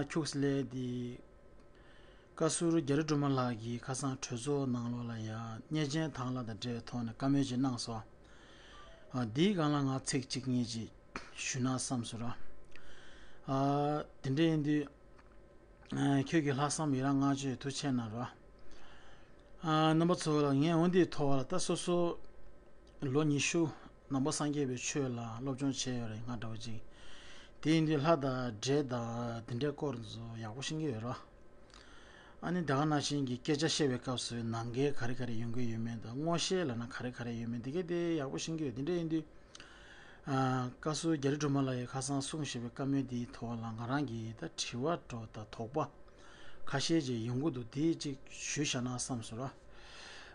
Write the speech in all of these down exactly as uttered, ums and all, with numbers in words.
ཁྱུག་ཙམ་ལས་དེ། བཀའ་ཟུར་རྒྱ་རི་སྒྲོལ་མ་ལགས་ཀྱིས་ཁ་སང་གྲོས་ཚོགས་ནང་ལོགས་ལ་ཡང་བརྙས་བཅོས་དང་ལེན་དང་འབྲེལ་བའི་ཐོག་ནས་བཀའ་མོལ་ཅིག་གནང་སོང་། ཨ། འདིའི་སྒང་ལ་ང་ཚིག་གཅིག་གཉིས་ཅིག་ཞུས་ན་བསམ་སོང་ར། ཨ། དེ་འདྲ་ཡིན་དུས། ཨ། ཁྱོད་ཀྱི་ལྷག་བསམ་ཡི་རང་བསྔགས་བརྗོད་ཐུགས་ཆེ་གནང་རོགས། ཨ། རྣམ་པ་ཚོ་ལ་ངས་འོ་འདིའི་ཐོག་ལ་ད་སོ་སོ་ལོ་ཉི་ཤུ་ནང་པ་སངས་རྒྱས་པའི་ཆོས་ལ་སློབ་སྦྱོང་བྱས་ཡོད་རེད། ང་འདྲ་བོ་ཅིག་དེ་ཡིན་དུས་ལྷ་དང་འདྲེ་དང་དེ་འདྲའི་སྐོར་ཚོ་ཡག་པོ་ཤེས་ཀྱི་ཡོད་རོགས། ཨ་ནི་ད་ག་ནང་བཞིན་གྱི་སྐད་ཆ་བཤད་པའི་སྐབས་སུ་ནང་འགལ་ག་རེ་ག་རེ་ཡོང་གི་ཡོད་མེད་དང་། སྔོག་བཤད་ལབ་ན་ག་རེ་ག་རེ་ཡོད་མེད་དེ་གས་དེ་ཡག་པོ་ཤེས་ཀྱི་ཡོད། དེ་འདྲ་ཡིན་དུས། ཨ། བཀའ་ཟུར་རྒྱ་རི་སྒྲོལ་མ་ལགས་ཀྱིས་ཁ་སང་གསུངས་བཞག་པའི་བཀའ་མོལ་འདིའི་ཐོག་ལ་ང་རང་གིས་ད་དྲི་བ་འདྲ་བོ་དང་དོགས་པ་ཁ་ཤས་ཅིག་ཡོང་གི་འདུག་དེ་ཅིག་ཞུས་བཞག་ན་བསམ་སོང་ར།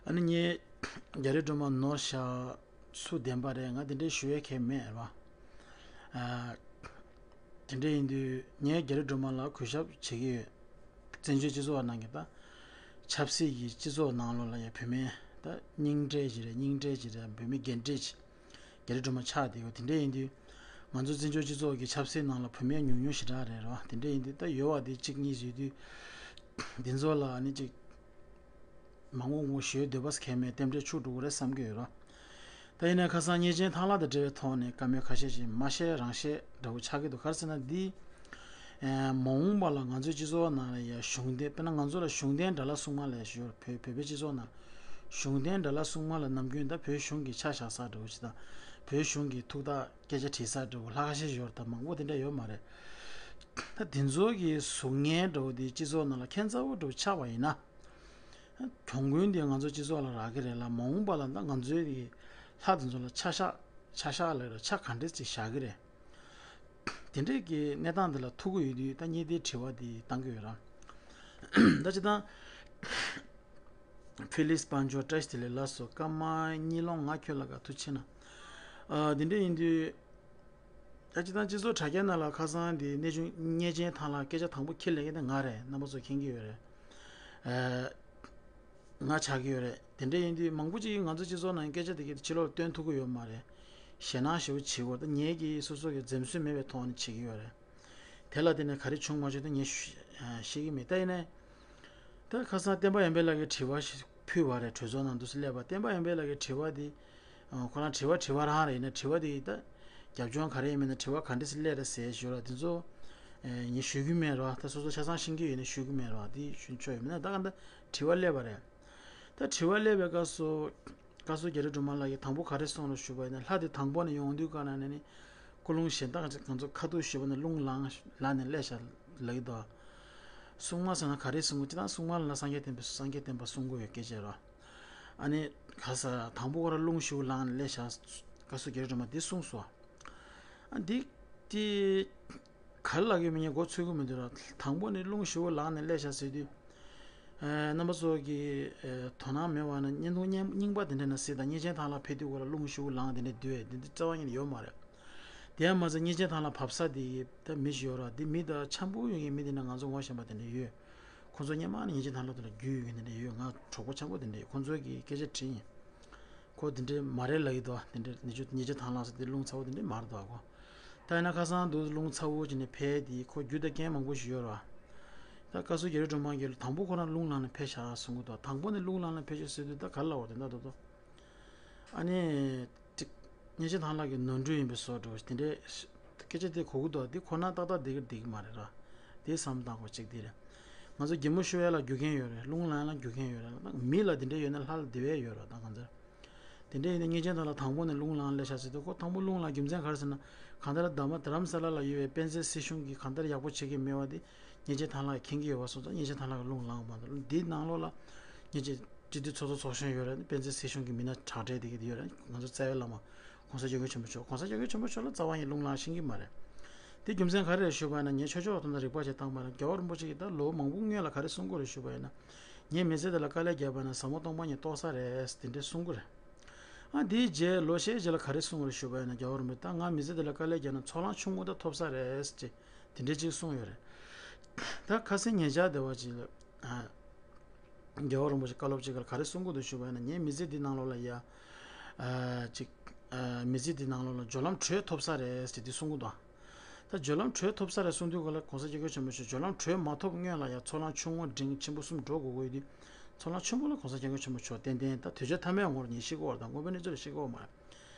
ཨ་ནི་ངས་རྒྱ་རི་སྒྲོལ་མ་ནོར་བཞག་ཚུལ་བདེན་པ་རེད། ང་དེ་འདྲའི་ཞུ་ཡས་གང་ཡང་མེད་ར། ཨ། དེ་འདྲ་ཡིན་དུས་ངས་རྒྱ་རི་སྒྲོལ་མ་ལ་གུས་ཞབས་བྱེད་ཀྱི་ཡོད། བཙན་བྱོལ་སྤྱི་ཚོགས་ནང་གི་ད་ཆབ་སྲིད་ཀྱི་སྤྱི་ཚོགས་ནང་ལོགས་ལ་ཡང་བོད་མི་ད་རྙིང་གྲས་ཅིག་རེད། རྙིང་གྲས་ཅིག་རེད། བོད་མི་རྒན་གྲས་ཅིག་རྒྱ་རི་སྒྲོལ་མ་ཆགས་བསྡད་ཡོད། དེ་འདྲ་ཡིན་དུས་ང་ཚོ་བཙན་བྱོལ་སྤྱི་ཚོགས་ཀྱི་ཆབ་སྲིད་ནང་ལ་བོད་མི་ཉུང་ཉུང་ཞེ་དྲག་རེད་རོ། དེ་འདྲ་ཡིན་དུས་ད་ཡོད་པ་དེ་གཅིག་གཉིས་ཡོད་དུས་འདི་ཚོ་ལ་ནི་ཅིག་མང་པོ་ངོ་ཞུ་འདོད་པ་གང་ཡང་མེད། རྟེན་འབྲེལ་འཆུག་འགྲོ་གི་རེད་བསམ་གྱི་ཡོད་རོ། ད་ཡིན་ནའི་ཁ་སང་བརྙས་བཅོས་དང་ལེན་དང་འབྲེལ་བའི་ཐོག་ནས་བཀའ་མོལ་ཁ་ཤས་ཤིག་མ་བཤད་རང་བཤད་འདྲ་བོ་ཆགས་ཀྱི་འདུག་ག་རེ་ཟེར་ན་འདི། ཨ། མ་འོངས་པ་ལ་ང་ཚོའི་སྤྱི་ཚོགས་ནང་ལ་ཡ་གཞུང་འབྲེལ། དཔེར་ན་ང་ཚོ་ལ་གཞུང་འབྲེལ་དགྲ་ལྷ་སྲུང་མ་ལབ་ཡ་ཞིག་ཡོད་རེད། བོད་བོད་པའི་སྤྱི་ཚོགས་ནང་གཞུང་འབྲེལ་དགྲ་ལྷ་སྲུང་མ་ལ་ནམ་རྒྱུན་ད་བོད་གཞུང་གི་ཆ་བཞག་ས་འདྲ་བོ་ཅིག་དང་། བོད་གཞུང་གི་ཐུགས་ཐག་སྐད་ཆ་དྲིས་ས་འདྲ་བོ་ལྷག་ཁ་ཤས་ཡོད་རེད། ད་མང་པོ་དེ་འདྲ་ཡོད་མ་རེད། ད་དེ་ཚོ་གི་ཟུར་ངན་འདྲ་བོ་དེ་སྤྱི་ཚོགས་ནང་ལ་ཁྱད་མཚར་པོ་འདྲ་བོ་ཆགས་པ་ཡིན་ན། གྱོང་གུན་དེ་ང་ཚོ་སྤྱི་ཚོགས་ལ་རག་གི་རེད་ལ། མ་འོངས་པ་ལ་ད་ང་ཚོའི་གི་ལྷ་དེ་ཚོ་ལ་ཆ་བཞག་ཆ་བཞག་ལབ་ར། ཆ་ག་འདྲས་ཅིག་བཞག་གི་རེད། དེ་འདྲས་ཀྱི་གནས་སྟངས་འདི་ལ་ཐུག་གི་ཡོད་དུས་ད་ངས་དེ་དྲི་བ་དེ་བཏང་གི་ཡོད་ར། ད་སྤྱིར་བཏང་ཕི་ལིས་དཔལ་འབྱོར་བཀྲ་ཤིས་བདེ་ལེགས་ལགས་སོ། ཀརྨ་གཉིས་ལོང་ང་ཁྱོད་ལ་དགའ། ཐུགས་ཆེ་གནང་། ཨ། དེ་འདྲས་ཡིན་དུས། ད་སྤྱིར་བཏང་སྤྱི་ཚོགས་དྲ་རྒྱ་ནང་ལ་ཁ་སང་འདི་གནས་ཆུང་བརྙས་བཅོས་དང་ལེན་སྐད་ཆ་དང་པོ་འཁྱེར་སླེབས་མཁན་དེ་ང་རེད། རྣམ་པ་ཚོ་མཁྱེན་གྱི་ཡོད་རེད། ཨ། ང་ཆགས་ཀྱི་ཡོད་རེད། དེ་འདྲ་ཡིན་དུས་མང་པོ་ཅིག་གིས་ང་ཚོ་སྤྱི་ཚོགས་ནང་སྐད་ཆ་དེ་གའི་ཕྱི་ལོགས་ལ་སྟོན་ཐུབ་ཀྱི་ཡོད་མ་རེད། ཞེད་སྣང་ཞེ་པོ་བྱེད་ཀྱི་ཡོད་རེད། ད་ངེད་ཀྱིས་སོ་སོ་གི་འཛེམ་ཟོན་མེད་པའི་ཐོག་ནས་བྱེད་ཀྱི་ཡོད་རེད། དེ་ལ་བརྟེན་ནས་ག་རེ་བྱུང་མ་བྱུང་དེ་ངས་ཤེས་ཀྱི་མེད། ད་ཡིན་ནའི། ད་ཁ་སང་བསྟན་པ་ཡར་འཕེལ་ལགས་ཀྱིས་དྲི་བ་ཞིག་ཕུལ་བ་རེད། གྲོས་ཚོགས་ནང་དུ་སླེབས་པ། བསྟན་པ་ཡར་འཕེལ་ལགས་ཀྱི་དྲི་བ་དེ། ཨ། ཁོ་རང་དྲི་བ་དྲི་བ་རང་རེད། ཡིན་ན་དྲི་བ་དེ་ད་རྒྱབ་ལྗོངས་ག་རེ་ཡིན་མིན་དང་། དྲི་བ་ག་འདྲས་སེ་སླེབས་རེད་ཟེར་ཞུ་ར། དེ་ཚོ་ངས་ཞུ་གི་མེད་ར། ད་སོ་སོ་ཆ་ཚང་ཤེས་ཀྱི་ཡོད་ན་ཞུ་གི་མེད་ར། དེ་ཞུ་ཆོག་ཡོད་མེད་ན། ད་ག་ད་དྲི་བ་སླེབས་པ་རེད། ད་དྲི་བ་སླེབས་པའི་སྐབས་སུ། བཀའ་ཟུར་རྒྱ་རི་སྒྲོལ་མ་ལགས་ཀྱིས་དང་པོ་ག་རེ་གསུངས་རེད་ཞུས་པ་ཡིན་ན། ལྷ་དེ་དང་པོ་ནས་ཡོང་དུས་ག་ན་ནས་ནི་ཀུན་སློང་གཞན་དག་ཅིག་ང་ཚོ་ཁ་ཐུག་ཞུས་པ་ན་རླུང་ལངས་ལངས་ནས་སླེབས་ཤག་ལབ་ཀྱི་འདུག་སྲུང་མ་ཟེར་ན་ག་རེ་གསུང་གི། ཅི་ལྟར་སྲུང་མ་ལབ་ན་སངས་རྒྱས་བསྟན་པའི་སངས་རྒྱས་བསྟན་པ་སྲུང་གི་ཡོད་སྐད་ཆ་རེད། ཨ་ནི་ག་ས་དང་པོ་ཁོ་རང་རླུང་ཞེ་པོ་ལངས་ནས་སླེབས་ཤག་བཀའ་ཟུར་རྒྱ་རི་སྒྲོལ་མ་འདི་གསུངས་སོང་། ཨ། འདི་དེ། ག་རེ་ལབ་ཀྱི་ཡོད་མེད་ངས་མགོ་ཚོད་ཀྱི་མི་འདུག་ར། དང་པོ་ནས་རླུང་ཞེ་པོ་ལངས་ནས་སླེབས་ཤག་ཟེར་དུས། ཨ། རྣམ་པ་ཚོ་གིས། ཨ། དོ་སྣང་མེད་པ་ན་བརྙན་ཐུང་རྙིང་རྙིང་པ་དེ་འདྲ་ནང་གཟིགས་དང་། བརྙས་བཅོས་དང་ལེན་ཕེབས་དུས་སྐོར་ལ་རླུང་ཞེ་པོ་ལངས་དེ་འདྲ་འདུག་པས། དེ་འདི་རྩ་བ་ཉིད་ནས་ཡོད་མ་རེད། དེ་ཡང་མ་ཚད་བརྙས་བཅོས་དང་ལེན་ཕབ་ས་དེ་ད་མི་ཞིག་ཡོད་ར། དེ་མི་ད་འཆམ་པོ་ཡོད་མཁན་མི་དེ་འདྲ་ང་ཚོ་ངོ་ཤེས་པ་དེ་འདྲ་ཡོད། ཁོང་ཚོ་སྔོན་མ་ནས་བརྙས་བཅོས་དང་ལེན་དེ་ལ་རྒྱུས་ཡོད་མཁན་དེ་འདྲ་ཡོད། ང་གྲོགས་པོ་འཆམ་པོ་དེ་འདྲ་ཡོད། ཁོང་ཚོ་གིས་སྐད་ཆ་དྲིས་ཡིན། ཁོ་དེ་འདྲའི་མ་རེད་ལབ་ཀྱི་འདུག་དེ་འདྲའི་བརྙས་བཅོས་བརྙས་བཅོས་དང་ལེན་ཟེར་དེ་རླུང་ཚ་བོ་དེ་འདྲའི་མ་རེད་འདུག་གོ། ད་ཡིན་ན་ཁ་སང་འདུག་རླུང་ཚ་བོ་ཅིག་ནས་ཕེབས་དེ་ཁོ་རྒྱུ་དང་རྐྱེན་མང་པོ་ཞིག་ཡོད་རེད་བ། ད་བཀའ་ཟུར་རྒྱ་རི་སྒྲོལ་མ་གིས་དང་པོ་ཁོ་རང་རླུང་ལངས་ནས་ཕེབས་ཤག་གསུང་གི་འདུག་དང་པོ་ནས་རླུང་ལངས་ནས་ཕེབས་ཤག་ཟེར་དུས་ད་ག་རེ་ལབ་པ་རེད་ད་དོ་དོ། ཨ་ནི། ཅིག་བརྙས་བཅོས་དང་ལེན་གྱི་ནོར་འཁྲུལ་ཡིན་པའི་བཟོ་འདྲ་བོ་ཞིག་དེ་འདྲའི་སྐད་ཆ་དེ་གོ་གི་འདུག་དེ་ཁོ་ན་ཏག་ཏག་བསྡད་ཀྱི་བསྡད་ཀྱི་མ་རེད་ར། དེ་བསམ་བཏང་དགོས་གཅིག་དེ་རེད། ང་ཚོ་གད་མོ་ཤོར་ཡ་ལ་རྒྱུ་རྐྱེན་ཡོད་རེད། རླུང་ལངས་ཡ་ལ་རྒྱུ་རྐྱེན་ཡོད་རེད། མི་ལ་དེ་འདྲ་ཡོད་ན་ལྷ་ལ་དེ་བས་ཡོད་རེད། ད་གང་ཚར། དེ་འདྲ་ཡིན་ན་བརྙས་བཅོས་དང་ལེན་དང་པོ་ནས་རླུང་ལངས་སླེབས་ཤག་ཟེར་དུས་ཁོ་དང་པོ་རླུང་ལངས་རྒྱུ་མཚན་ག་རེ་ཟེར་ན། གང་ལྟར་རྡ་མ་དྷ་རམ་ས་ལ་ལ་ཡོད་པའི་པཎ་ཆེན་སྲིད་གཞུང་གིས་གང་ལྟར་ཡག་པོ་བྱེད་ཀྱི་མེད་པ་དེ་བརྙས་བཅོས་དང་ལེན་མཁྱེན་གྱི་ཡོད་པ་སོང་ཙང་བརྙས་བཅོས་དང་ལེན་གྱི་རླུང་ལངས་པ་འདུག་འདིའི་ནང་ལོགས་ལ་བརྙས་བཅོས་སྤྱི་འཐུས་ཚོགས་གཙོ་ཚོགས་གཞོན་ཡོད་རེད། པཎ་ཆེན་སྲིད་གཞུང་གི་མི་སྣ་དྲག་གྲས་དེ་ག་དེ་ཡོད་རེད། ང་ཚོ་རྩ་བའི་བླ་མ་༸གོང་ས་༸སྐྱབས་མགོན་ཆེན་པོ་མཆོག༸གོང་ས་༸སྐྱབས་མགོན་ཆེན་པོ་མཆོག་ལ་རྩ་བ་ནས་རླུང་ལངས་ཤེས་ཀྱི་མ་རེད། དེ་རྒྱུ་མཚན་ག་རེ་རེད་ཞུས་པ་ན་ངས་ཆོས་ཕྱོགས་ཐོག་ནས་རིག་པ་ཞིག་བཏང་པ་ན་རྒྱལ་བ་རིན་པོ་ཆེ་གིས་ད་ལོ་མང་པོ་སྔོན་ལ་ག་རེ་གསུང་གི་རེད་ཞུས་པ་ཡིན་ན། ངའི་མི་ཚེ་འདི་ལ་དཀའ་ལས་བརྒྱབ་པ་ན་ཟབ་མོ་སྟོང་པ་ཉིད་རྟོགས་ས་རེད་དེ་འདྲས་གསུང་གི་རེད། ཨ་དེའི་རྗེས་ལོ་ཤས་རྗེས་ལ་ག་རེ་གསུངས་རེད་ཞུས་པ་ཡིན་ན་རྒྱལ་བ་རིན་པོ་ཆེ་ད་ང་མི་ཚེ་འདི་ལ་དཀའ་ལས་བརྒྱབ་ན་ཚོགས་ལམ་ཆུང་ངུ་ད་ཐོབ་ས་རེད་ཅེས་དེ་འདྲས་ཅིག་གསུངས་ཡོད་རེད། ད་ཁ་སང་ཉེ་ཆར་དེ་བ་ཅིག་ལ་ཨ། རྒྱལ་བ་རིན་པོ་ཆེ་བཀའ་སློབ་ཅིག་ག་ལ་ག་རེ་གསུང་གི་འདུག་ཞུས་པ་ཡིན་ན་ངའི་མི་ཚེ་འདི་ནང་ལོགས་ལ་ཡ། ཨ། ཅིག་ཨ། མི་ཚེ་འདི་ནང་ལོགས་ལ་སྦྱོར་ལམ་དྲུག་ཐོབ་ས་རེད་ཟེར་འདི་གསུང་གི་འདུག་ད་སྦྱོར་ལམ་གྲོལ་ཐོབ་ས་རེད་གསུངས་དུས་ག་ལ་གོང་ས་སྐྱབས་མགོན་ཆེན་པོ་མཆོག་སྦྱོར་ལམ་གྲོལ་མ་ཐོབ་སྔོན་ལ་ཡང་ཚོགས་ལམ་ཆུང་ངུ་འབྲིང་ཆེན་པོ་གསུམ་འགྲོ་དགོས་ཀྱི་ཡོད་དུས། ཚོགས་ལམ་ཆེན་པོ་ལ་གོང་ས་སྐྱབས་མགོན་ཆེན་པོ་མཆོག་ཏན་ཏན་ད་དུས་ཆེན་ཐ་མའི་ངོར་ངས་ཤེས་ཀྱི་ཡོད་རེད། ད་དངོས་པོའི་གནས་ཚུལ་ལ་ཤེས་ཀྱི་ཡོད་མ་རེད།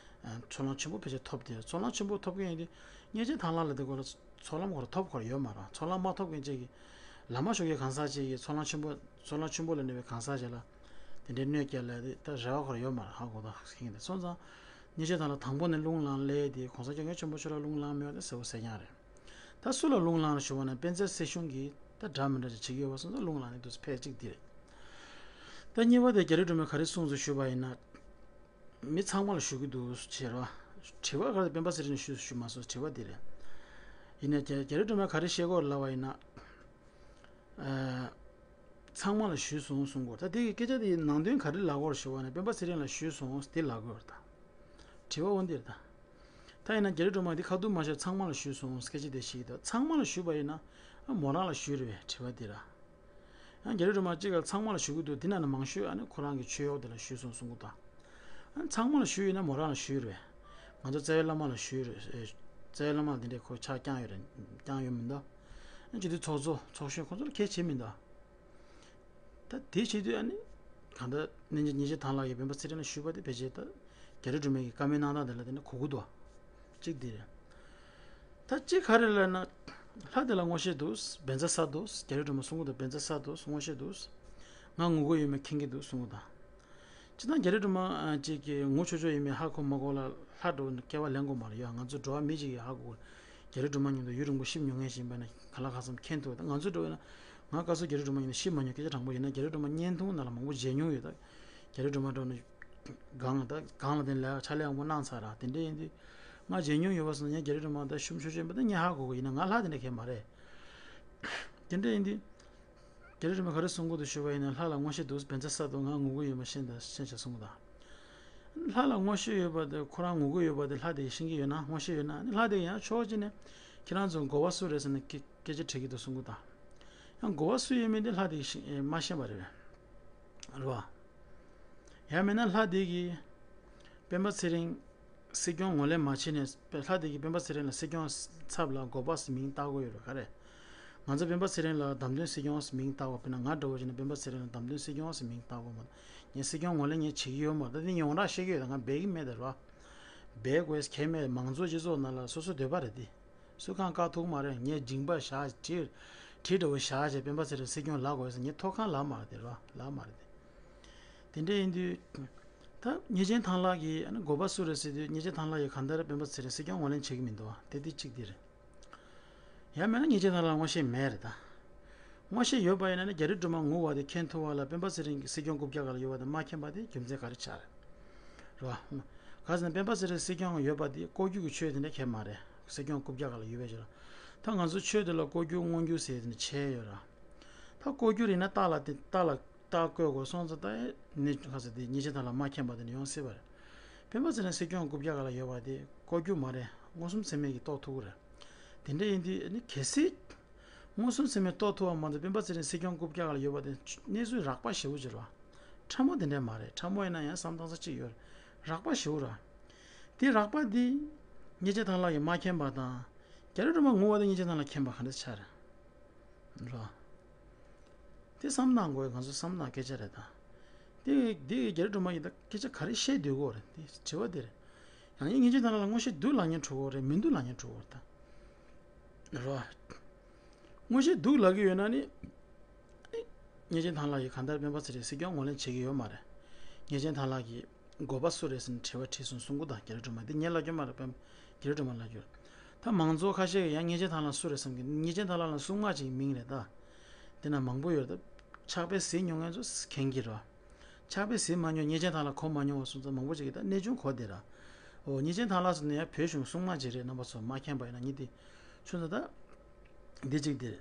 ཚོགས་ལམ་ཆེན་པོ་ཕལ་ཆེར་ཐོབ་དེ། ཚོགས་ལམ་ཆེན་པོ་ཐོབ་མཁན་ཡིན་དུས་མཉེས་ཆེན་ཐང་ལྷ་ལ་དེ་ག་ལ་ཚོགས་ལམ་ཁོ་ར་ཐོབ་ཁོ་ར་ཡོད་མ་རེད། ཚོགས་ལམ་མ་ཐོབ་མཁན་གཅིག་གིས་བླ་མ་ཞོགས་ཀྱི་གང་ཟག་གཅིག་གིས་ཚོགས་ལམ་ཆེན་པོ་ཚོགས་ལམ་ཆེན་པོ་ལ་གནས་པའི་གང་ཟག་ཅིག་ལ་དེ་འདྲའི་གནོད་སྐྱེལ་ལ་དེ་ད་རེ་བ་ཁོ་ར་ཡོད་མ་རེད། ཧ་གོ་ད་ཤེས་ཀྱི་འདུག་སོང་ཙང་མཉེས་ཆེན་ཐང་ལྷ་དང་པོ་ནས་རླུང་ལངས་ལས་དེ་གོང་ས་སྐྱབས་མགོན་ཆེན་པོ་མཆོག་ལ་རླུང་ལངས་མེད་པ་དེ་གསལ་པོ་གསལ་རྐྱང་རེད། ད་སུ་ལ་རླུང་ལངས་ལ་ཞུ་བ་ན་དཔལ་འཛེགས་སྲིད་གཞུང་གིས་ད་འདྲ་མི་འདྲ་ཅིག་བྱེད་ཀྱི་ཡོད་པ་སོང་ཙང་རླུང་ལངས་ནས་འདུག་ཕལ་གཅིག་འདི་རེད། ད་གཉིས་པ་དེ་རྒྱ་རི་སྒྲོལ་མས་ག་རེ་གསུངས་སོང་ཞུས་པ་ཡིན་ན། མི་ཚང་མ་ལ་ཞུ་གི་འདུག་ཟེར་བ། དྲི་བ་ག་རེ་སྤེན་པ་ཚེ་རིང་ལ་ཞུས་ཞུས་མ་སོང་དྲི་བ་འདི་རེད། ཡིན་ན་རྒྱ་རྒྱ་རི་སྒྲོལ་མས་ག་རེ་བཤད་ཀྱི་ཡོད་ལབ་པ་ཡིན་ན། ཨ། ཚང་མ་ལ་ཞུས་སོང་གསུང་གི་ཡོད། ད་དེ་གི་སྐད་ཆ་དེ་ནང་དོན་ག་རེ་ལབ་ཀྱི་ཡོད་ཞུ་བ་ན་སྤེན་པ་ཚེ་རིང་ལ་ཞུས་སོང་དེ་ལབ་ཀྱི་ཡོད་རེད་ད། དྲི་བ་འོ་འདི་རེད་ད། ད་ཡིན་ན་རྒྱ་རི་སྒྲོལ་མ་འདི་ཁ་ཐུག་མ་བཤད་ཚང་མ་ལ་ཞུས་སོང་སྐད་ཆ་དེ་ཞིག་ད་ཚང་མ་ལ་ཞུས་པ་ཡིན་ན་ཨ་མོ་རང་ལ་ཞུས་རེད་པས་དྲི་བ་འདི་ར། ཡང་རྒྱ་རི་སྒྲོལ་མ་གཅིག་ག་ཚང་མ་ལ་ཞུ་གི་འདུག་འདི་ན་ནི་མང་ཤོས་ཨ་ནི་ཁོ་རང་གི་ཆོས་གཡོག་དེ་ལ་ཞུས་སོང་གསུང་གི་འདུག་ཨ་ཚང་མ་ལ་ཞུས་ཡོད་ན་མོ་རང་ལ་ཞུས་རེད། ང་ཚོ་རྩ་བའི་བླ་མ་ལ་ཞུས་རེད། རྩ་བའི་བླ་མ་ལ་འདི་འདྲའི་ཁོ་ཕྱག་བརྐྱངས་ཡོད་རེད་བརྐྱངས་ཡོད་མི་འདུག་ཨ་སྤྱི་འཐུས་ཚོགས་གཙོ་ཚོགས་གཞོན་ཁོ་ཚོ་ལ་གལ་ཆེ་མི་འདུག་ད་དེ་བྱེད་དུས་ཨ་ནི་གང་ལྟར་མཉེས་ཆེན་ཐང་ལྷ་ཡིས་སྤེན་པ་ཚེ་རིང་ལ་ཞུས་པ་དེ་ཕལ་ཆེར་ད་རྒྱ་རི་སྒྲོལ་མ་གི་བཀའ་མོལ་གནང་སྟངས་དེ་ལ་དེ་ནི་གོ་གི་འདུག་གཅིག་དེ་རེད། ད་གཅིག་ག་རེ་ལབ་ན། ལྷ་དེ་ལ་མངོན་ཤེས་འདུག་བཛྲ་ས་འདུག་རྒྱ་རི་སྒྲོལ་མ་གསུང་གི་འདུག་བཛྲ་ས་འདུག་མངོན་ཤེས་འདུག་ང་ངུ་གི་ཡོད་མེད་མཁྱེན་གྱི་འདུག་གསུང་གི་འདུག་སྤྱིར་བཏང་རྒྱ་རི་སྒྲོལ་མ་གཅིག་གི་ངུ་ཆོག་ཆོག་ཡིན་མིན་ཧ་གོ་མ་གོ་ལ་ལྷ་འགྲོ་ནས་སྐྱེ་བ་ལེན་དགོས་མ་རེད་ཡ། ང་ཚོ་འགྲོ་བ་མི་གཅིག་གིས་ཧ་གོ། རྒྱ་རི་སྒྲོལ་མ་མཉམ་དུ་ཡུན་རིང་པོ་གཤིབ་མྱོང་མཁན་ཞིག་ཡིན་པ་ན་ག་ལ་ག་ཙམ་མཁྱེན་ཐུབ། ད་ང་ཚོ་འགྲོ་བས་ན་ང་སྐལ་བཟང་རྒྱ་རི་སྒྲོལ་མ་མཉམ་དུ་གཤིབ་མ་མྱོང་། སྐད་ཆ་དྲང་པོ་ཡིན་ན་རྒྱ་རི་སྒྲོལ་མ་བརྙན་ཐུང་ནང་ལ་མང་པོ་མཇལ་མྱོང་ཡོད། ད་རྒྱ་རི་སྒྲོལ་མ་འགྲོ་ནས་སྒང་ད་སྒང་ལ་དེ་ལ་ཕྱག་ལས་མང་པོ་གནང་ཚར་ར། དེ་འདྲ་ཡིན་དུས་ང་མཇལ་མྱོང་ཡོད་པ་སོང་ན་ངས་རྒྱ་རི་སྒྲོལ་མ་ད་ཤུམ་ཆོག་ཆོག་ཡིན་པ་ད་ངས་ཧ་གོ་གི་ཡིན་ན་ང་ལྷ་དེ་འདྲ་གས་མ་རེད། དེ་འདྲ་ཡིན་དུས། རྒྱ་རི་སྒྲོལ་མས་ག་རེ་གསུང་གི་འདུག་ཞུ་བ་ཡིན་ན་ལྷ་ལ་མངོན་ཤེས་འདུག་བཛྲ་ས་འདུག་ང་ངུ་གི་ཡོད་མ་ཤེས་ད་ཤེས་བྱ་གསུང་གི་འདུག་ལྷ་ལ་མངོན་ཤེས་ཡོད་པ་དེ་ཁོ་རང་ངུ་གི་ཡོད་པ་དེ་ལྷ་དེ་ཤེས་ཀྱི་ཡོད་ན་མངོན་ཤེས་ཡོད་ན་ནི་ལྷ་དེ་ཡང་ཕྱོགས་གཅིག་ནས་ཁྱེད་རང་ཚོ་འགོ་པ་སུ་རེད་ཟེར་ནས་སྐད་སྐད་ཆ་དྲིས་ཀྱི་འདུག་གསུང་གི་འདུག་ཡང་འགོ་པ་སུ་ཡོད་མེད་དེ་ལྷ་དེ་ཤེས་མ་ཤེས་པ་རེད་པས། རེད་པ། ཡང་མིན་ན་ལྷ་དེ་གིས་སྤེན་པ་ཚེ་རིང་སྲིད་སྐྱོང་ངོས་ལེན་མ་བྱས་ནས་ལྷ་དེ་གིས་སྤེན་པ་ཚེ་རིང་ལ་སྲིད་སྐྱོང་ཚབ་ལ་འགོ་པ་ཟེར་མིང་བཏགས་དགོས་ཡོད་རེད་ག་རེ། ང་ཚོ་སྤེན་པ་ཚེ་རིང་ལ་བདམས་ཐོན་སྲིད་སྐྱོང་ཟེར་མིང་བཏགས་དགོས། དཔེར་ན་ང་འདྲ་བོ་བྱས་ན་སྤེན་པ་ཚེ་རིང་ལ་བདམས་ཐོན་སྲིད་སྐྱོང་ཟེར་མིང་བཏགས་དགོས་མ་གཏོགས་ངས་སྲིད་སྐྱོང་ངོས་ལེན་ངས་བྱེད་ཀྱི་ཡོད་མ་རེད། ད་དེ་ངས་ཡོངས་གྲགས་བཤད་ཀྱི་ཡོད། ད་ང་འབད་ཀྱི་མེད་ད་རེད་པ། འབད་དགོས་གལ་མེད། མང་གཙོ་སྤྱི་ཚོགས་ནང་ལ་སོ་སོའི་འདོད་པ་རེད་དེ། སུ་གང་བཀག་ཐུབ་མ་རེད། ངས་མཇིང་པ་བཞག་གྲི་གྲི་འདྲ་བོ་བཞག་བྱས་སྤེན་པ་ཚེ་རིང་སྲིད་སྐྱོང་ལབ་དགོས་ཟེར་ངས་ཐོག་ཁང་ལབ་མ་རེད་དེ་རེད་པ། ལབ་མ་རེད་དེ། དེ་འདྲ་ཡིན་དུས། ད་མཉེས་ཆེན་ཐང་ལྷ་གིས་ཨ་ནི་འགོ་པ་སུ་རེད་ཟེར་དུས་མཉེས་ཆེན་ཐང་ལྷ་གིས་གང་ལྟར་སྤེན་པ་ཚེ་རིང་སྲིད་སྐྱོང་ངོས་ལེན་བྱེད་ཀྱི་མི་འདུག་བ། དེ་དེ་གཅིག་དེ་རེད། ཡང་མིན་ན་མཉེས་ཆེན་ཐང་ལྷ་མངོན་ཤེས་མེད་རེད་ད། མངོན་ཤེས་ཡོད་པ་ཡིན་ན་ནི་རྒྱ་རི་སྒྲོལ་མ་ངུ་བ་དེ་མཁྱེན་ཐུབ་པ་ལ་སྤེན་པ་ཚེ་རིང་གི་སྲིད་སྐྱོང་རྐུབ་བཀྱག་སྒང་ལ་ཡོད་པ་དེ་མ་མཁྱེན་པ་དེ་རྒྱུ་མཚན་ག་རེ་ཆགས་རེད། རེད་བ། ག་ཟེར་ན་སྤེན་པ་ཚེ་རིང་སྲིད་སྐྱོང་ཡོད་པ་དེ་ལྐོག་གྱུར་གྱི་ཆོས་དེ་འདྲ་གས་མ་རེད། སྲིད་སྐྱོང་རྐུབ་བཀྱག་སྒང་ལ་ཡོད་པའི་ཕྱིར། ད་ང་ཚོ་ཆོས་དེ་ལ་ལྐོག་གྱུར་མངོན་གྱུར་ཟེར་དེ་འདྲ་བྱས་ཡོད་ར། ད་ལྐོག་གྱུར་ཡིན་ན་རྟགས་ལ་དེ་རྟགས་ལ་རྟགས་བཀོད་དགོས་སོང་ཙང་ད་ནི་ག་ཟེར་དེ་མཉེས་ཆེན་ཐང་ལྷ་མ་མཁྱེན་པ་དེ་འདྲ་ཡོང་སྲིད་པ་རེད། སྤེན་པ་ཚེ་རིང་སྲིད་སྐྱོང་རྐུབ་བཀྱག་སྒང་ལ་ཡོད་པ་དེ་ལྐོག་གྱུར་མ་རེད། མངོན་སུམ་ཚད་མས་ཀྱིས་རྟོགས་ཐུབ་ཀྱི་རེད། དེ་འདྲ་ཡིན་དུས་ནི་གལ་སྲིད། མངོན་སུམ་ཚད་མས་རྟོགས་ཐུབ་པ་མ་གཏོགས་སྤེན་པ་ཚེ་རིང་སྲིད་སྐྱོང་རྐུབ་བཀྱག་སྒང་ལ་ཡོད་པ་དེ་གནས་ཚུལ་རགས་པ་ཞེ་པོ་ཅིག་རེད་བ། ཕྲ་མོ་དེ་འདྲ་མ་རེད། ཕྲ་མོ་ཡིན་ན་ཡང་བསམ་སྟངས་ས་གཅིག་ཡོད་རེད། རགས་པ་ཞེ་པོ་རེད། དེ་རགས་པ་འདི་མཉེས་ཆེན་ཐང་ལྷ་གིས་མ་མཁྱེན་པ་དང་། རྒྱ་རི་སྒྲོལ་མ་ངུ་བ་དེ་མཉེས་ཆེན་ཐང་ལྷ་མཁྱེན་པ་ག་འདྲ་ཆགས་རེད། རེད་བ། དེ་བསམ་གནང་དགོས་ང་ཚོ་བསམ་གནང་སྐད་ཆ་རེད་ད། དེ་དེ་རྒྱ་རི་སྒྲོལ་མ་ཡིན་ད་སྐད་ཆ་ག་རེ་བཤད་སྡོད་དགོས་རེད། དེ་དྲི་བ་དེ་རེད། ཡང་ཡིན་མཉེས་ཆེན་ཐང་ལྷ་ལ་མངོན་ཤེས་འདུག་ལབ་མཁན་འགྲོ་གི་རེད། མི་འདུག་ལབ་མཁན་འགྲོ་གི་རེད་ད། རེད་བ། མངོན་ཤེས་འདུག་ལབ་ཀྱི་ཡོད་ན་ནི། མཉེས་ཆེན་ཐང་ལྷ་ཡིས་གང་ལྟར་སྤེན་པ་ཚེ་རིང་སྲིད་སྐྱོང་ངོས་ལེན་བྱེད་ཀྱི་ཡོད་མ་རེད། མཉེས་ཆེན་ཐང་ལྷ་གིས་འགོ་པ་སུ་རེད་ཟེར་ནས་དྲི་བ་དྲིས་སོང་གསུང་གི་འདུག་རྒྱ་རི་སྒྲོལ་མ་འདི་ངས་ལབ་རྒྱུ་མ་རེད་པས། རྒྱ་རི་སྒྲོལ་མ་ལབ་རྒྱུ་རེད། ད་མང་ཚོགས་ཁ་ཤས་ཀྱིས་ཡང་མཉེས་ཆེན་ཐང་ལྷ་སུ་རེད་བསམ་གི། མཉེས་ཆེན་ཐང་ལྷ་ལ་སྲུང་མ་ཅིག་མིང་རེད་ད། དེ་ན་མང་པོ་ཡོད་རེད་ད། ཕྱག་དཔེ་གཟིགས་མྱོང་མཁན་ཚོ་མཁྱེན་གྱི་རེད། ཕྱག་དཔེ་གཟིགས་མ་མྱོང་མཉེས་ཆེན་ཐང་ལྷ་གོ་མ་མྱོང་བ་སོང་ཙང་མང་པོ་ཅིག་གིས་ད་གནས་ཆུང་གོ་བསྡད་ར། འོ་མཉེས་ཆེན་ཐང་ལྷ་ཟེར་ན་ཡང་བོད་གཞུང་སྲུང་མ་ཅིག་རེད། རྣམ་པ་ཚོ་མ་མཁྱེན་པ་ཡིན་ན་ངས་དེ་ཆུང་ཙག་ད། འདི་གཅིག་འདིར།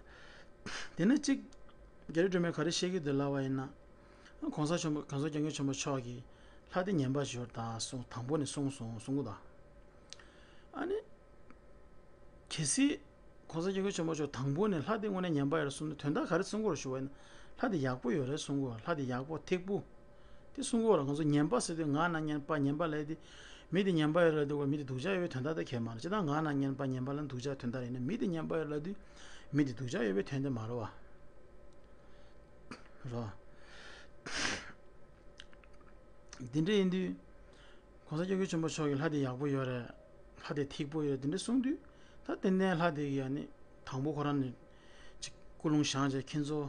དེ་ནས་གཅིག་རྒྱ་རི་སྒྲོལ་མས་ག་རེ་བཤད་ཀྱི་འདུག་ལབ་པ་ཡིན་ན། གོང་ས་ཆེན་པོ་གོང་ས་སྐྱབས་མགོན་ཆེན་པོ་མཆོག་གིས་ལྷ་དེ་ངན་པ་ཞིག་ཡོད་ད་གསུངས། དང་པོ་ནས་གསུངས་སོང་གསུང་གི་འདུག་ཨ་ནི། གལ་སྲིད། གོང་ས་སྐྱབས་མགོན་ཆེན་པོ་མཆོག་དང་པོ་ནས་ལྷ་དེ་དངོས་གནས་ངན་པ་ཡོད་རེད་གསུངས་ན་དོན་དག་ག་རེ་གསུང་གི་ཡོད་རེད་ཞུ་བ་ཡིན་ན། ལྷ་དེ་ཡག་པོ་ཡོད་རེད་གསུང་གི་ཡོད་རེད། ལྷ་དེ་ཡག་པོ་ཐིག་པོ། དེ་གསུང་གི་ཡོད་རེད། ང་ཚོ་ངན་པ་ཟེར་དུས་ང་ན་ངན་པ་ངན་པ་ལབ་དེ། མི་དེ་ངན་པ་ཡོད་ལབ་དུས་མི་དེ་སྡུག་ཅག་ཡོད་པའི་དོན་དག་དེ་གལ་མ་རེད། སྤྱིར་བཏང་ངག་ནང་ངན་པ་ངན་པ་ལབ་སྡུག་ཅག་དོན་དག་རེད་ན། མི་དེ་ངན་པ་ཡོད་ལབ་དུས་མི་དེ་སྡུག་ཅག་ཡོད་པའི་དོན་དེ་མ་རེད་བ། རེད་བ། དེ་འདྲ་ཡིན་དུས། ༸གོང་ས་༸སྐྱབས་མགོན་ཆེན་པོ་མཆོག་གིས་ལྷ་དེ་ཡག་པོ་ཡོད་རེད། ལྷ་དེ་ཐིག་པོ་ཡོད་རེད། དེ་འདྲ་གསུངས་དུས། ད་ཏན་ཏན་ལྷ་དེ་གིས་ཡང་ནི་དང་པོ་ཁོ་རང་ནས་ཅིག་ཀུན་སློང་བཞེངས་བྱས་ཁྱེད་ཚོ་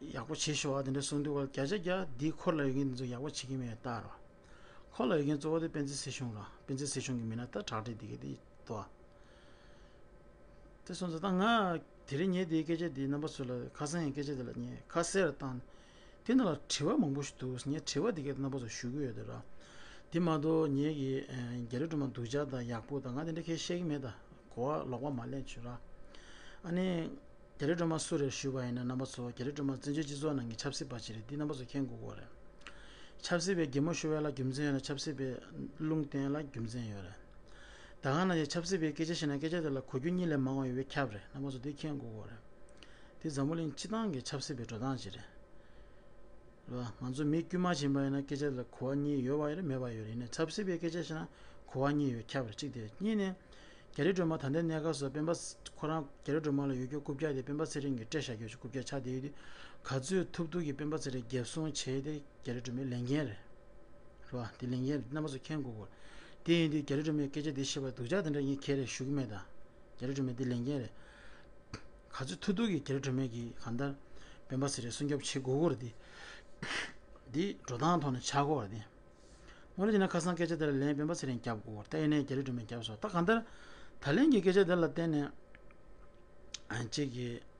ཡག་པོ་བྱེད་ཤོག་ཨ་དེ་འདྲ་གསུངས་དུས། བརྒྱ་ཆ་བརྒྱ་འདི་འཁོར་ལ་ཡོད་མཁན་དེ་ཚོ་ཡག་པོ་བྱེད་ཀྱི་མེད་ལྟ་རོ། འཁོར་ལ་ཡོད་མཁན་གཙོ་བོ་དེ་སྤེན་ཚེ་སྲིད་གཞུང་ར། སྤེན་ཚེ་སྲིད་གཞུང་གི་མི་སྣ་ད་དྲག་གྲས་དེ་ག་དེ་འདུག་ཨ། དེ་སོང་ཙང་ད་ང་དེ་རིང་ངས་དེའི་སྐད་ཆ་འདི་རྣམ་པ་ཚོ་ལ་ཁ་སང་ཡང་སྐད་ཆ་དེ་ལ་ངས་ཁ་གསལ་རུ་བཏང་། དེ་ནང་ལ་དྲི་བ་མང་པོ་ཞིག་འདུག་ངས་དྲི་བ་འདི་ག་རྣམ་པ་ཚོ་ཞུ་གི་ཡོད་དེ་ར། དེ་མ་གཏོགས་ངས་ཀྱི་ཨ་རྒྱ་རི་སྒྲོལ་མ་སྡུག་ཅག་དང་ཡག་པོ་དང་ང་དེ་འདྲ་ཁས་བཤད་ཀྱི་མེད། ད་གོ་བ་ལོག་པ་མ་ལེན་བྱོས་ར། ཨ་ནི། རྒྱ་རི་སྒྲོལ་མ་སུ་རེད་ཞུས་པ་ཡིན་ན། རྣམ་པ་ཚོ་རྒྱ་རི་སྒྲོལ་མ་བཙན་བྱོལ་སྤྱི་ཚོགས་ནང་གི་ཆབ་སྲིད་པ་ཅིག་རེད། འདི་རྣམ་པ་ཚོ་མཁྱེན་དགོས་ཀྱི་རེད། ཆབ་སྲིད་པའི་གད་མོ་ཤོར་བ་ལ་རྒྱུ་མཚན་ཡོད་ན། ཆབ་སྲིད་པའི་རླུང་བསྟན་ལ་རྒྱུ་མཚན་ཡོད་རེད། ད་ག་ནང་བཞིན་ཆབ་སྲིད་པའི་སྐད་ཆ་བཤད་ན་སྐད་ཆ་དེ་ལ་གོ་རྒྱུ་གཉིས་ལས་མང་བ་ཡོད་པའི་ཁྱབ་རེད། རྣམ་པ་ཚོ་འདི་མཁྱེན་དགོས་ཀྱི་རེད། འདི་འཛམ་བུ་གླིང་སྤྱི་བཏང་གི་ཆབ་སྲིད་པའི་འགྲོ་སྟངས་ཅིག་རེད། རེད་བ། ང་ཚོ་མི་དཀྱུས་མ་ཕྱིན་པ་ཡིན་ན་སྐད་ཆ་ལ་གོ་བ་གཉིས་ཡོད་པ་ཡོད་རེད། མེད་པ་ཡོད་རེད། ཡིན་ནའི་ཆབ་སྲིད་པའི་སྐད་ཆ་བཤད་ན་གོ་བ་གཉིས་ཡོད་ཁྱབ་རེད། གཅིག་དེ། གཉིས་ནས། རྒྱ་རི་སྒྲོལ་མ་ད་ལྟའི་གནས་སྐབས་སུ་སྤེན་པ། ཁོ་རང་རྒྱ་རི་སྒྲོལ་མ་ལ་ཡོད་རྒྱུ་རྐུབ་བཀྱག་དེ་སྤེན་པ་ཚེ་རིང་གིས་སྤྲད་བཞག་རྒྱུ་ཞིག་རྐུབ་བཀྱག་ཆགས་བསྡད་ཡོད་དུས། ག་ཚོད་ཐུབ་ཐུབ་ཀྱིས་སྤེན་པ་ཚེ་རིང་རྒྱབ་སྲུང་བྱས་ཏེ་རྒྱ་རི་སྒྲོལ་མའི་ལས་འགན་རེད། རེད་བ། དེ་ལས་འགན་རེད། རྣམ་པ་ཚོ་མཁྱེན་དགོས་ཀྱི་རེད། དེ་ཡིན་དུས་རྒྱ་རི་སྒྲོལ་མའི་སྐད་ཆ་འདི་བཤད་པ་སྡུག་ཅག་དེ་འདྲ་ངས་ག་རེ་ཞུ་གི་མེད་ད། རྒྱ་རི་སྒྲོལ་མའི་འདི་ལས་འགན་རེད། ག་ཚོད་ཐུབ་ཐུབ་ཀྱིས་རྒྱ་རི་སྒྲོལ་མ་གིས་གང་ལྟར་སྤེན་པ་ཚེ་རིང་སྲུང་སྐྱོབ་བྱེད་དགོས་ཀྱི་རེད་དེ། འདི་འགྲོ་སྟངས་ཐོག་ནས་ཆགས་ཀྱི་ཡོད་རེད་དེ། དངོས་གནས་བྱས་ན་ཁ་སང་སྐད་ཆ་དེ་ལ་ལན་སྤེན་པ་ཚེ་རིང་རྒྱབ་དགོས་ཀྱི་ཡོད་རེད། ད་ཡིན་ནའི་རྒྱ་རི་སྒྲོལ་མས་རྒྱབ་སོང་། ད་གང་ལྟར་ད་ལན་གྱི་སྐད་ཆ་དེ་ལ་བརྟེན་ནས་ཨ་ཅིག་གིས།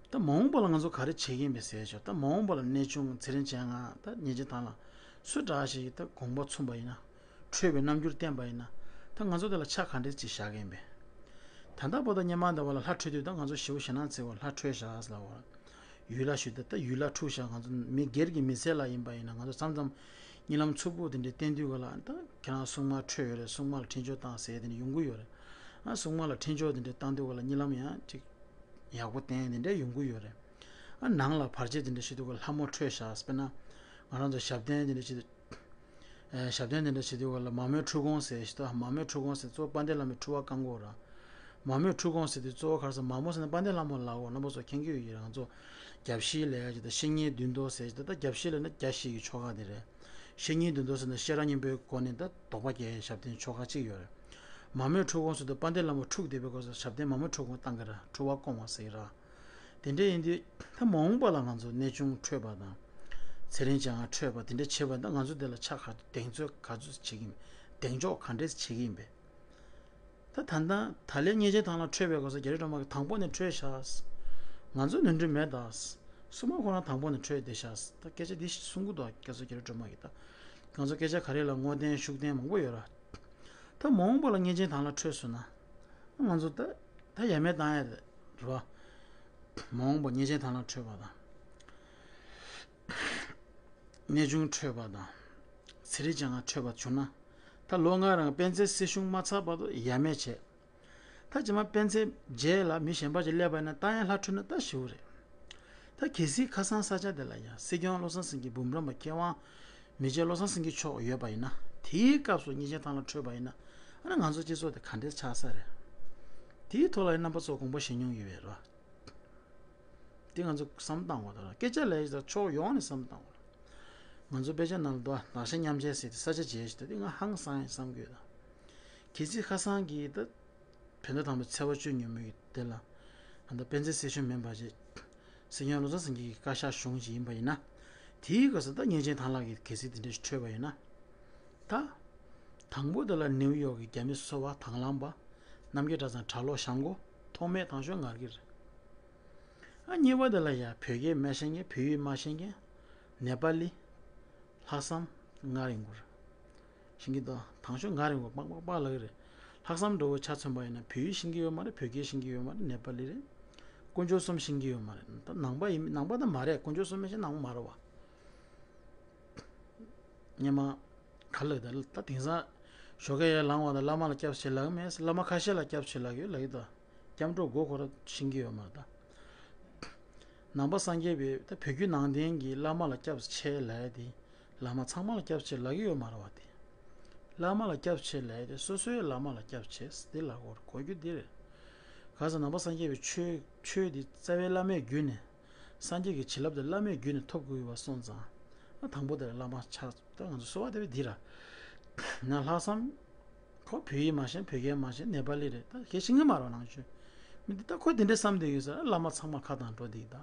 ད་མ་འོངས་པ་ལ་ང་ཚོ་ག་རེ་བྱེད་ཀྱི་ཡིན་པས་ཟེར་ཆོག་ད་མ་འོངས་པ་ལ་གནས་ཆུང་ཚེ་རིང་བྱེད་ང་ད་ཉེས་ཅན་དང་ལ་སུ་འདྲ་ཞིག་ད་དགོངས་པ་མཚུངས་པ་ཡིན་ན། འཕྲོད་པའི་རྣམ་འགྱུར་བསྟན་པ་ཡིན་ན། ད་ང་ཚོ་དེ་ལ་ཆ་ག་འདྲས་ཅིག་བཞག་གི་ཡིན་པས། ད་ལྟ་བར་དུ་སྔོན་མ་འདྲ་བ་ལ་ལྷ་འཕྲོད་དུས་ད་ང་ཚོ་ཞེ་པོ་ཞེད་སྣང་ཚ་བ་ལྷ་འཕྲོད་བཞག་ཟེར་ལབ་པ། ཡུལ་ལྷ་ཞུ་ད་ད་ཡུལ་ལྷ་འཁྲུགས་བཞག་ང་ཚོ་མི་སྒེར་གྱི་མི་ཚེ་ལ་ཡིན་པ་ཡིན་ན་ང་ཚོ་མཚམས་མཚམས་གཉིད་ལམ་འཚུབ་པོ་དེ་འདྲས་བསྟན་དུས་ག་ལ་ད་ཁྱེད་རང་སྲུང་མ་འཕྲོད་ཡོད་རེད། སྲུང་མ་ལ་འཕྲིན་བཅོལ་བཏང་ཟེར་དེ་འདྲས་ཡོང་གི་ཡོད་རེད། ཨ་སྲུང་མ་ལ་འཕྲིན་བཅོལ་དེ་འདྲས་བཏང་དུས་ག་ལ་གཉིད་ལམ་ཡང་ཅིག་ཡག་པོ་བསྟན་དེ་འདྲས་ཡོང་གི་ཡོད་རེད། ཨ་ནང་ལ་བར་ཆད་དེ་འདྲས་བྱེད་དུས་ག་ལ་ལྷ་མོ་འཕྲོད་བཞག་དཔེར་ན་ང་རང་ཚོ་ཞབས་བརྟན་དེ་འདྲས་བྱེད་དུས། ཨེ་ཞབས་བརྟན་དེ་འདྲ་བྱེད་དུས་ག་ལ་མ་མོའི་འཁྲུལ་འཁོར་ཟེར་ཞིག་ད། མ་མོའི་འཁྲུལ་འཁོར་ཟེར་གཙོ་བོ་དཔལ་ལྡན་བླ་མའི་འཁྲུལ་བ་བཀང་གི་ཡོད་རེད། མ་མོའི་འཁྲུལ་འཁོར་ཟེར་དུས་གཙོ་བོ་ག་རེ་ཟེར་མ་མོ་ཟེར་ན་དཔལ་ལྡན་བླ་མ་ལབ་ཀྱི་ཡོད། རྣམ་པ་ཚོ་མཁྱེན་གྱི་ཡོད་ཀྱི་རེད། ང་ཚོ་རྒྱབ་བཞིའི་ལས་ཀ་ཅིག་ད་བཤེས་གཉེན་བདུན་ཟློག་ཟེར་ཞིག་ད། ད་རྒྱབ་བཞི་ལབ་ན་རྒྱ་བཞི་གི་ཆོ་ག་དེ་རེད། བཤེས་གཉེན་བདུན་ཟློག་ཟེར་ན་ཤེས་རབ་སྙིང་པོའི་སྒོ་ནས་ད་དོགས་པ་རྒྱག་ཡའི་ཞབས་བརྟན་ཆོ་ག་གཅིག་ཡོད་རེད། མ་མོའི་འཁྲུལ་འཁོར་ཟེར་དུས་དཔལ་ལྡན་བླ་མ་འཁྲུགས་བསྡད་པའི་སྐབས་སུ་ཞབས་བརྟན་མ་མོའི་འཁྲུལ་འཁོར་བཏང་གི་རེད། འཁྲུལ་བ་སྐོང་བ་ཟེར་གྱི་རེད། དེ་འདྲ་ཡིན་དུས་ད་མ་འོངས་པ་ལ་ང་ཚོ་གནས་ཆུང་འཕྲོད་པ་དང་། ཚེ་རིང་བྱེད་ང་འཕྲོད་པ་དེ་འདྲ་བྱེད་པ་ད་ང་ཚོ་དེ་ལ་ཆ་ག་གདེང་ཚོད་ག་ཚོད་བྱེད་ཀྱི་ཡིན། གདེང་འཇོག་ག་འདྲས་བྱེད་ཀྱི་ཡིན་པས། ད་ད་ལྟ་ད་ལན་ཉེས་ཅན་དང་ལ་འཕྲོད་པའི་སྐབས་སུ་རྒྱ་རི་སྒྲོལ་མ་གིས་དང་པོ་ནས་འཕྲོད་བཞག་ང་ཚོ་ནོར་འཁྲུལ་མེད་ད། སྲུང་མ་ཁོ་རང་དང་པོ་ནས་འཕྲོད་བསྡད་བཞག་ད་སྐད་ཆ་འདི་གསུང་གི་འདུག་སྐྱབས་མགོན་རྒྱ་རི་སྒྲོལ་མ་གིས་ད། ང་ཚོ་སྐད་ཆ་ག་རེ་ལ་བསྔོ་རྟེན་ཤུགས་རྟེན་མང་པོ་ཡོད་ར། ད་མ་འོངས་པ་ལ་ཉེས་ཅན་དང་ལ་འཕྲོད་སོང་ན། ང་ཚོ་ད་ད་ཡ་མེད་བཏང་ཡ་རེད་བ། མ་འོངས་པ་ཉེས་ཅན་དང་ལ་འཕྲོད་པ་དང་། གནས་ཆུང་འཕྲོད་པ་དང་། ཚེ་རིང་བྱེད་ང་འཕྲོད་པ་བྱུང་ན། ད་ལོ་ལྔ་རིང་སྤེན་ཚེ་སྲིད་གཞུང་མ་ཚར་བར་དུ་ཡ་མེད་བྱས། ད་རྗེས་མ་སྤེན་ཚེ་རྗེས་ལ་མི་གཞན་པ་ཅིག་སླེབས་པ་ཡིན་ན་ད་ཡང་ལྷ་འཕྲོད་ན་ད་ཞེ་པོ་རེད། ད་གལ་སྲིད་ཁ་སང་ས་ཆ་དེ་ལ་ཡང་སྲིད་སྐྱོང་བློ་བཟང་སེང་གེ་འབུམ་རམས་པ་མཁས་དབང་མི་རྗེ་བློ་བཟང་སེང་གེ་མཆོག་ཡོད་པ་ཡིན་ན། དེའི་སྐབས་སུ་ཉེས་ཅན་དང་ལ་འཕྲོད་པ་ཡིན་ན། ཨ་ནི་ང་ཚོ་སྤྱི་ཚོགས་དེ་ག་འདྲས་ཆགས་ས་རེད། དེའི་ཐོག་ལ་ཡང་རྣམ་པ་ཚོ་དགོངས་པ་བཞེས་མྱོང་ཡོད་པས་རེད་བ། དེ་ང་ཚོ་བསམ་བཏང་དགོས་ད་ར། སྐད་ཆ་ལས་ད་ཕྱོགས་ཡོངས་ནས་བསམ་བཏང་དགོས། ང་ཚོ་དཔེ་ཆ་ནང་ལ་འདུག་བ། ནག་ཤ་མཉམ་འབྱེད་ཟེར་ཏེ་ས་ཆ་འབྱེད་ཞིག་ད་དེ་ང་ཧང་སང་ཡང་བསམ་གྱི་ཡོད་ད། གལ་སྲིད་ཁ་སང་གི་ད་བོད་ཟླ་དང་པོའི་ཚེས་པ་བཅུ་ཉིན་མོའི་དེ་ལ་ད་ལྟ་སྤེན་ཚེ་སྲིད་གཞུང་མིན་པ་ཅིག་སྲིད་སྐྱོང་བློ་བཟང་སེང་གེ་གིས་བཀའ་ཤག་གཞུང་ཞིག་ཡིན་པ་ཡིན་ན། དེའི་སྐབས་སུ་ད་ཉེས་ཅན་དང་ལ་གིས་གལ་སྲིད་དེ་འདྲ་ཞིག་འཕྲོད་པ་ཡིན་ན། ད། དང་པོ་དེ་ལ་ནེའུ་ཡོག་གི་རྒྱ་མི་སོ་པ་དང་བླངས་པ། རྣམ་རྒྱལ་གྲྭ་ཚང་གྲྭ་ལོག་ཞང་གོ་ཐོགས་མེད་དང་ཤོག་ངར་གྱི་རེད། ཨ་གཉིས་པ་དེ་ལ་ཡ་བོད་སྐད་མ་ཤེས་མཁན། བོད་ཡིག་མ་ཤེས་མཁན། ནེ་པ་ལི། ལྷག་བསམ་ངར་ཡིན་དགོས་རེད། ཤེས་ཀྱི་འདུག་དང་ཤོག་ངར་ཡིན་དགོས་པག་པག་པག་ལབ་ཀྱི་རེད། ལྷག་བསམ་འདྲ་བོ་ཆ་མཚོན་པ་ཡིན་ན་བོད་ཡིག་ཤེས་ཀྱི་ཡོད་མ་རེད། བོད་སྐད་ཤེས་ཀྱི་ཡོད་མ་རེད། ནེ་པ་ལི་རེད། དཀོན་མཆོག་གསུམ་ཤེས་ཀྱི་ཡོད་མ་རེད། ད་ནང་པ་ཡིན་ནང་པ་ད་མ་རེད། དཀོན་མཆོག་གསུམ་མི་ཤེས་ནང་པ་མ་རེད་བ། སྔོན་མ། ག་ལ་ད་ད་དེང་སང་ཞོགས་ཀས་ཡར་ལངས་པ་དང་བླ་མ་ལ་སྐྱབས་སུ་མཆི་ལབ་ཀྱི་མེད། བླ་མ་ཁ་ཤས་ལ་སྐྱབས་སུ་མཆི་ལབ་ཀྱི་ཡོད་ལབ་ཀྱི་འདུག་སྐྱབས་འགྲོ་མགོ་འཁོར་ཤེས་ཀྱི་ཡོད་མ་རེད་ད། ནང་པ་སངས་རྒྱས་པའི་ད་བོད་བརྒྱུད་ནང་བསྟན་གྱི་བླ་མ་ལ་སྐྱབས་སུ་མཆི་ལབ་ཡ་དེ། བླ་མ་ཚང་མ་ལ་སྐྱབས་སུ་མཆི་ལབ་ཀྱི་ཡོད་མ་རེད་བ་དེ། བླ་མ་ལ་སྐྱབས་ཆེ་ལབ་ཡ་དེ་སོ་སོའི་བླ་མ་ལ་སྐྱབས་ཆེ་འདི་ལ་གོ་གོ་རྒྱུ་འདི་རེད། ག་ས་ནང་པ་སངས་རྒྱས་པའི་ཆོས་ཆོས་འདི་རྩ་བའི་བླ་མས་བརྒྱུད་ནས། སངས་རྒྱས་ཀྱི་བྱིན་རླབས་དེ་བླ་མས་བརྒྱུད་ནས་ཐོབ་དགོས་པ་སོང་ཙང་། ཨ་དང་པོ་དེ་ལ་བླ་མ་ཆགས་ད་ང་ཚོ་གསོལ་བ་འདེབས་པ་འདི་ར། ན་ལྷག་བསམ། ཁོ་བོད་ཡིག་མ་ཤེས་བོད་སྐད་མ་ཤེས་ནེ་པ་ལི་རེད་ད་གལ་ཤེས་ངེས་མ་རོ་ནང་ཆོས། མི་འདི་ད་ཁོ་དེ་འདྲའི་བསམ་དེ་ཡོད་ས་བླ་མ་ཚང་མ་ཁ་དང་འགྲོ་འདི་ད།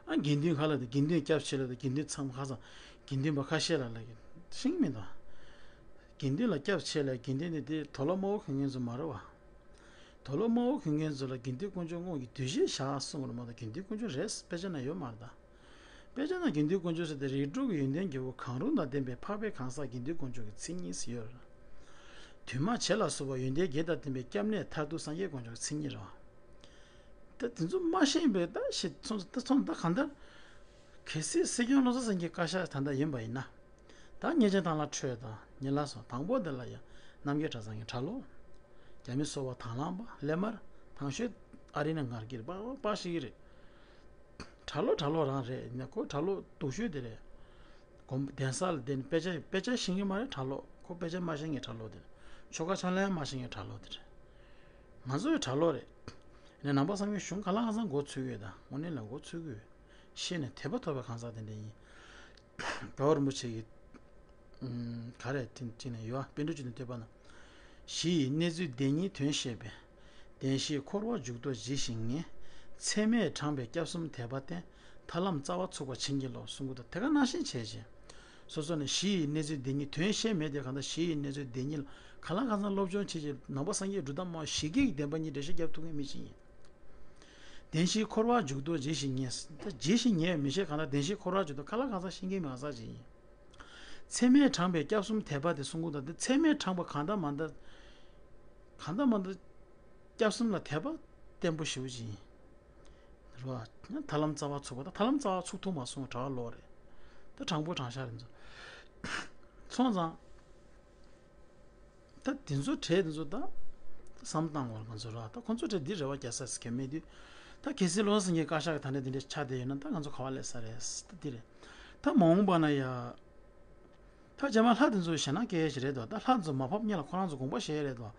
ཨ་དགེ་འདུན་ཁ་ལ་དེ་དགེ་འདུན་སྐྱབས་ཆེ་ལ་དེ་དགེ་འདུན་ཚང་མ་ཁ་སང་དགེ་འདུན་པ་ཁ་ཤས་ལ་ལ་གི་ཤིང་མི་འདུག་དགེ་འདུན་ལ་སྐྱབས་ཆེ་ལ་དགེ་འདུན་དེ་དེ་དོ་ལོ་མོ་གོན་མཁན་ཚོ་མ་རེད་བ། དོ་ལོ་མོ་གོན་མཁན་ཚོ་ལ་དགེ་འདུན་དཀོན་མཆོག་དངོས་ཀྱི་འདུ་ཤེས་བཞག་གསུང་གི་རེད་མ་གཏོགས་དགེ་འདུན་དཀོན་མཆོག་རེད་དཔེ་ཆ་ན་ཡོད་མ་རེད་ད། དཔེ་ཆ་ན་དགེ་འདུན་དཀོན་མཆོག་ཟེར་ཏེ་རིགས་དྲུག་གི་ཡོན་ཏན་རྒྱལ་པོ་གང་རུང་དང་ལྡན་པའི་འཕགས་པའི་གང་ཟག་དགེ་འདུན་དཀོན་མཆོག་གི་མཚན་ཉིད་ཟེར་ཡོད་རེད། དུས་མ་བྱེད་ལ་སོགས་པ་ཡོན་ཏན་བརྒྱད་དང་ལྡན་པའི་སྐྱབས་གནས་མཐར་ཐུག་སངས་རྒྱས་དཀོན་མཆོག་གི་མཚན་ཉིད་རེད་བ། ད་དེ་ཚོ་མ་ཤེས་པའི་ད་ཤེས་ཚོང་ད་ཚོང་ད་གང་ལྟར། གལ་སྲིད་སྲིད་སྐྱོང་བློ་བཟང་སེང་གེ་བཀའ་ཤག་ད་ལྟ་ཡིན་པ་ཡིན་ན། ད་ཉེ་ཆར་དང་ལ་འཕྲོད་དང་ཉེ་ལ་སོང་དང་པོ་དེ་ལ་ཡང་རྣམ་རྒྱལ་གྲྭ་ཚང་གི་གྲྭ་ལོག་རྒྱ་མི་སོ་པ་དང་བླངས་པ་ཀླད་དམར་དང་ཤོས་ཨ་རི་ནས་ངར་གྱི་རེད་པ་པ་ཞིག་གི་རེད། གྲྭ་ལོག་གྲྭ་ལོག་རང་རེད་ཡིན་ན་ཁོ་གྲྭ་ལོག་སྡུག་ཤོས་དེ་རེད། གོམ་གདན་ས་ལ་བསྡད་ནས་དཔེ་ཆ་དཔེ་ཆ་ཤེས་ཀྱི་མ་རེད་གྲྭ་ལོག་ཁོ་དཔེ་ཆ་མ་ཤེས་མཁན་གྲྭ་ལོག་དེ་རེད། ཆོ་ག་ཕྱག་ལེན་མ་ཤེས་མཁན་གྲྭ་ལོག་དེ་རེད། ང་ཚོ་ཡི་གྲྭ་ལོག་རེད། ཡིན་ན་ནང་པ་སངས་རྒྱས་གཞུང་ག་ལ་གང་ཚང་མགོ་ཚོས་ཀྱི་ཡོད་ད་དངོས་གནས་ལ་མགོ་ཚོས་ཀྱི་ཡོད། ཤེས་ནས་དད་པ་ཐོབ་པའི་གང་ཟག་དེ་འདྲ་ཡིན། རྒྱལ་བ་རིན་པོ་ཆེ་གིས་ག་རེ་དེ་གཅིག་ནས་ཡོད་པཎ་གྲུབ་བཅུ་དང་བསྟོད་པ་ན། གཞི་ཡི་གནས་ཚུལ་བདེན་གཉིས་དོན་ཤེས་པས། བདེན་བཞིའི་འཁོར་བ་འཇུག་ལྡོག་ཇི་ཞིག་ངེས། ཚད་མས་དྲངས་པའི་སྐྱབས་གསུམ་དད་པ་བརྟེན། ཐར་ལམ་རྩ་བ་ཚུགས་པར་བྱིན་གྱིས་རློབས་གསུང་གི་འདུག་དེ་ག་ནང་བཞིན་བྱས་བྱས། སོ་སོ་ནས་གཞི་ཡི་གནས་ཚུལ་བདེན་གཉིས་དོན་ཤེས་མེད་དེ་གང་ལྟར་གཞི་ཡི་གནས་ཚུལ་བདེན་གཉིས་ལ་ག་ལ་གང་འཚམ་སློབ་སྦྱོང་བྱེད་ཅིག་ནང་པ་སངས་རྒྱས་སྒྲུབ་ཐབས་མང་ཞི་རྒྱས་ཀྱི་བདེན་པ་གཉིས་འགྲེལ་བཤད་རྒྱབ་ཐུབ་མཁན་མི་ཞིག་ཡིན། བདེན་བཞིའི་འཁོར་བ་འཇུག་ལྡོག་ཇི་ཞིག་ངེས། ད་ཇི་ཞིག་ངེས་མི་ཤེས་གང་ལྟར་བདེན་བཞིའི་འཁོར་བ་འཇུག་ལྡོག་ག་ལ་གང་འཚམ་ཤེས་མཁན་མང་ས་ཅིག་ཡིན། ཚད་མས་དྲངས་པའི་སྐྱབས་གསུམ་དད་པ་དེ་གསུང་གི་འདུག་དེ་ཚད་མས་དྲངས་པ་གང་ལྟར་མ་ལྟར། གང་ལྟར་མ་ལྟར། སྐྱབས་གསུམ་ལ་དད་པ་བརྟན་པོ་ཞེ་པོ་ཅིག་ཡིན། རེད་བ། ཐར་ལམ་རྩ་བ་ཚུགས་པ་དང་ཐར་ལམ་རྩ་བ་ཚུགས་ཐུབ་མ་སོང་གྲྭ་བ་ལོག་རེད། ད་དྲང་པོ་དྲང་བཞག་རེད་ཚོ། སོང་ཙང་། ད་དེ་ཚོ་གྲས་དེ་ཚོ་ད། བསམ་བཏང་བར་ང་ཚོ་ར་ད་ཁོང་ཚོ་གྲས་འདི་རེ་བ་རྒྱག་ས་ཟེར་མཁན་མེད་དུས། ད་གལ་སྲིད་བློ་བཟང་སེང་གེ་བཀའ་ཤག་གི་ད་ནས་དེ་འདྲས་ཆགས་བསྡད་ཡོད་ན་ད་ང་ཚོ་ག་བ་སླེབས་ས་རེད་ད་འདི་རེད། ད་མ་འོངས་པ་ན་ཡ། ད་རྗེས་མ་ལྷ་དེ་ཚོ་ཞེད་སྣང་སྐྱེ་ཡས་ཞིག་རེད་དོ། ད་ལྷ་དེ་ཚོ་མ་ཕབ་སྔོན་ལ་ཁོ་རང་ཚོ་དགོངས་པ་བཞེས་ཡས་རེད་དོ།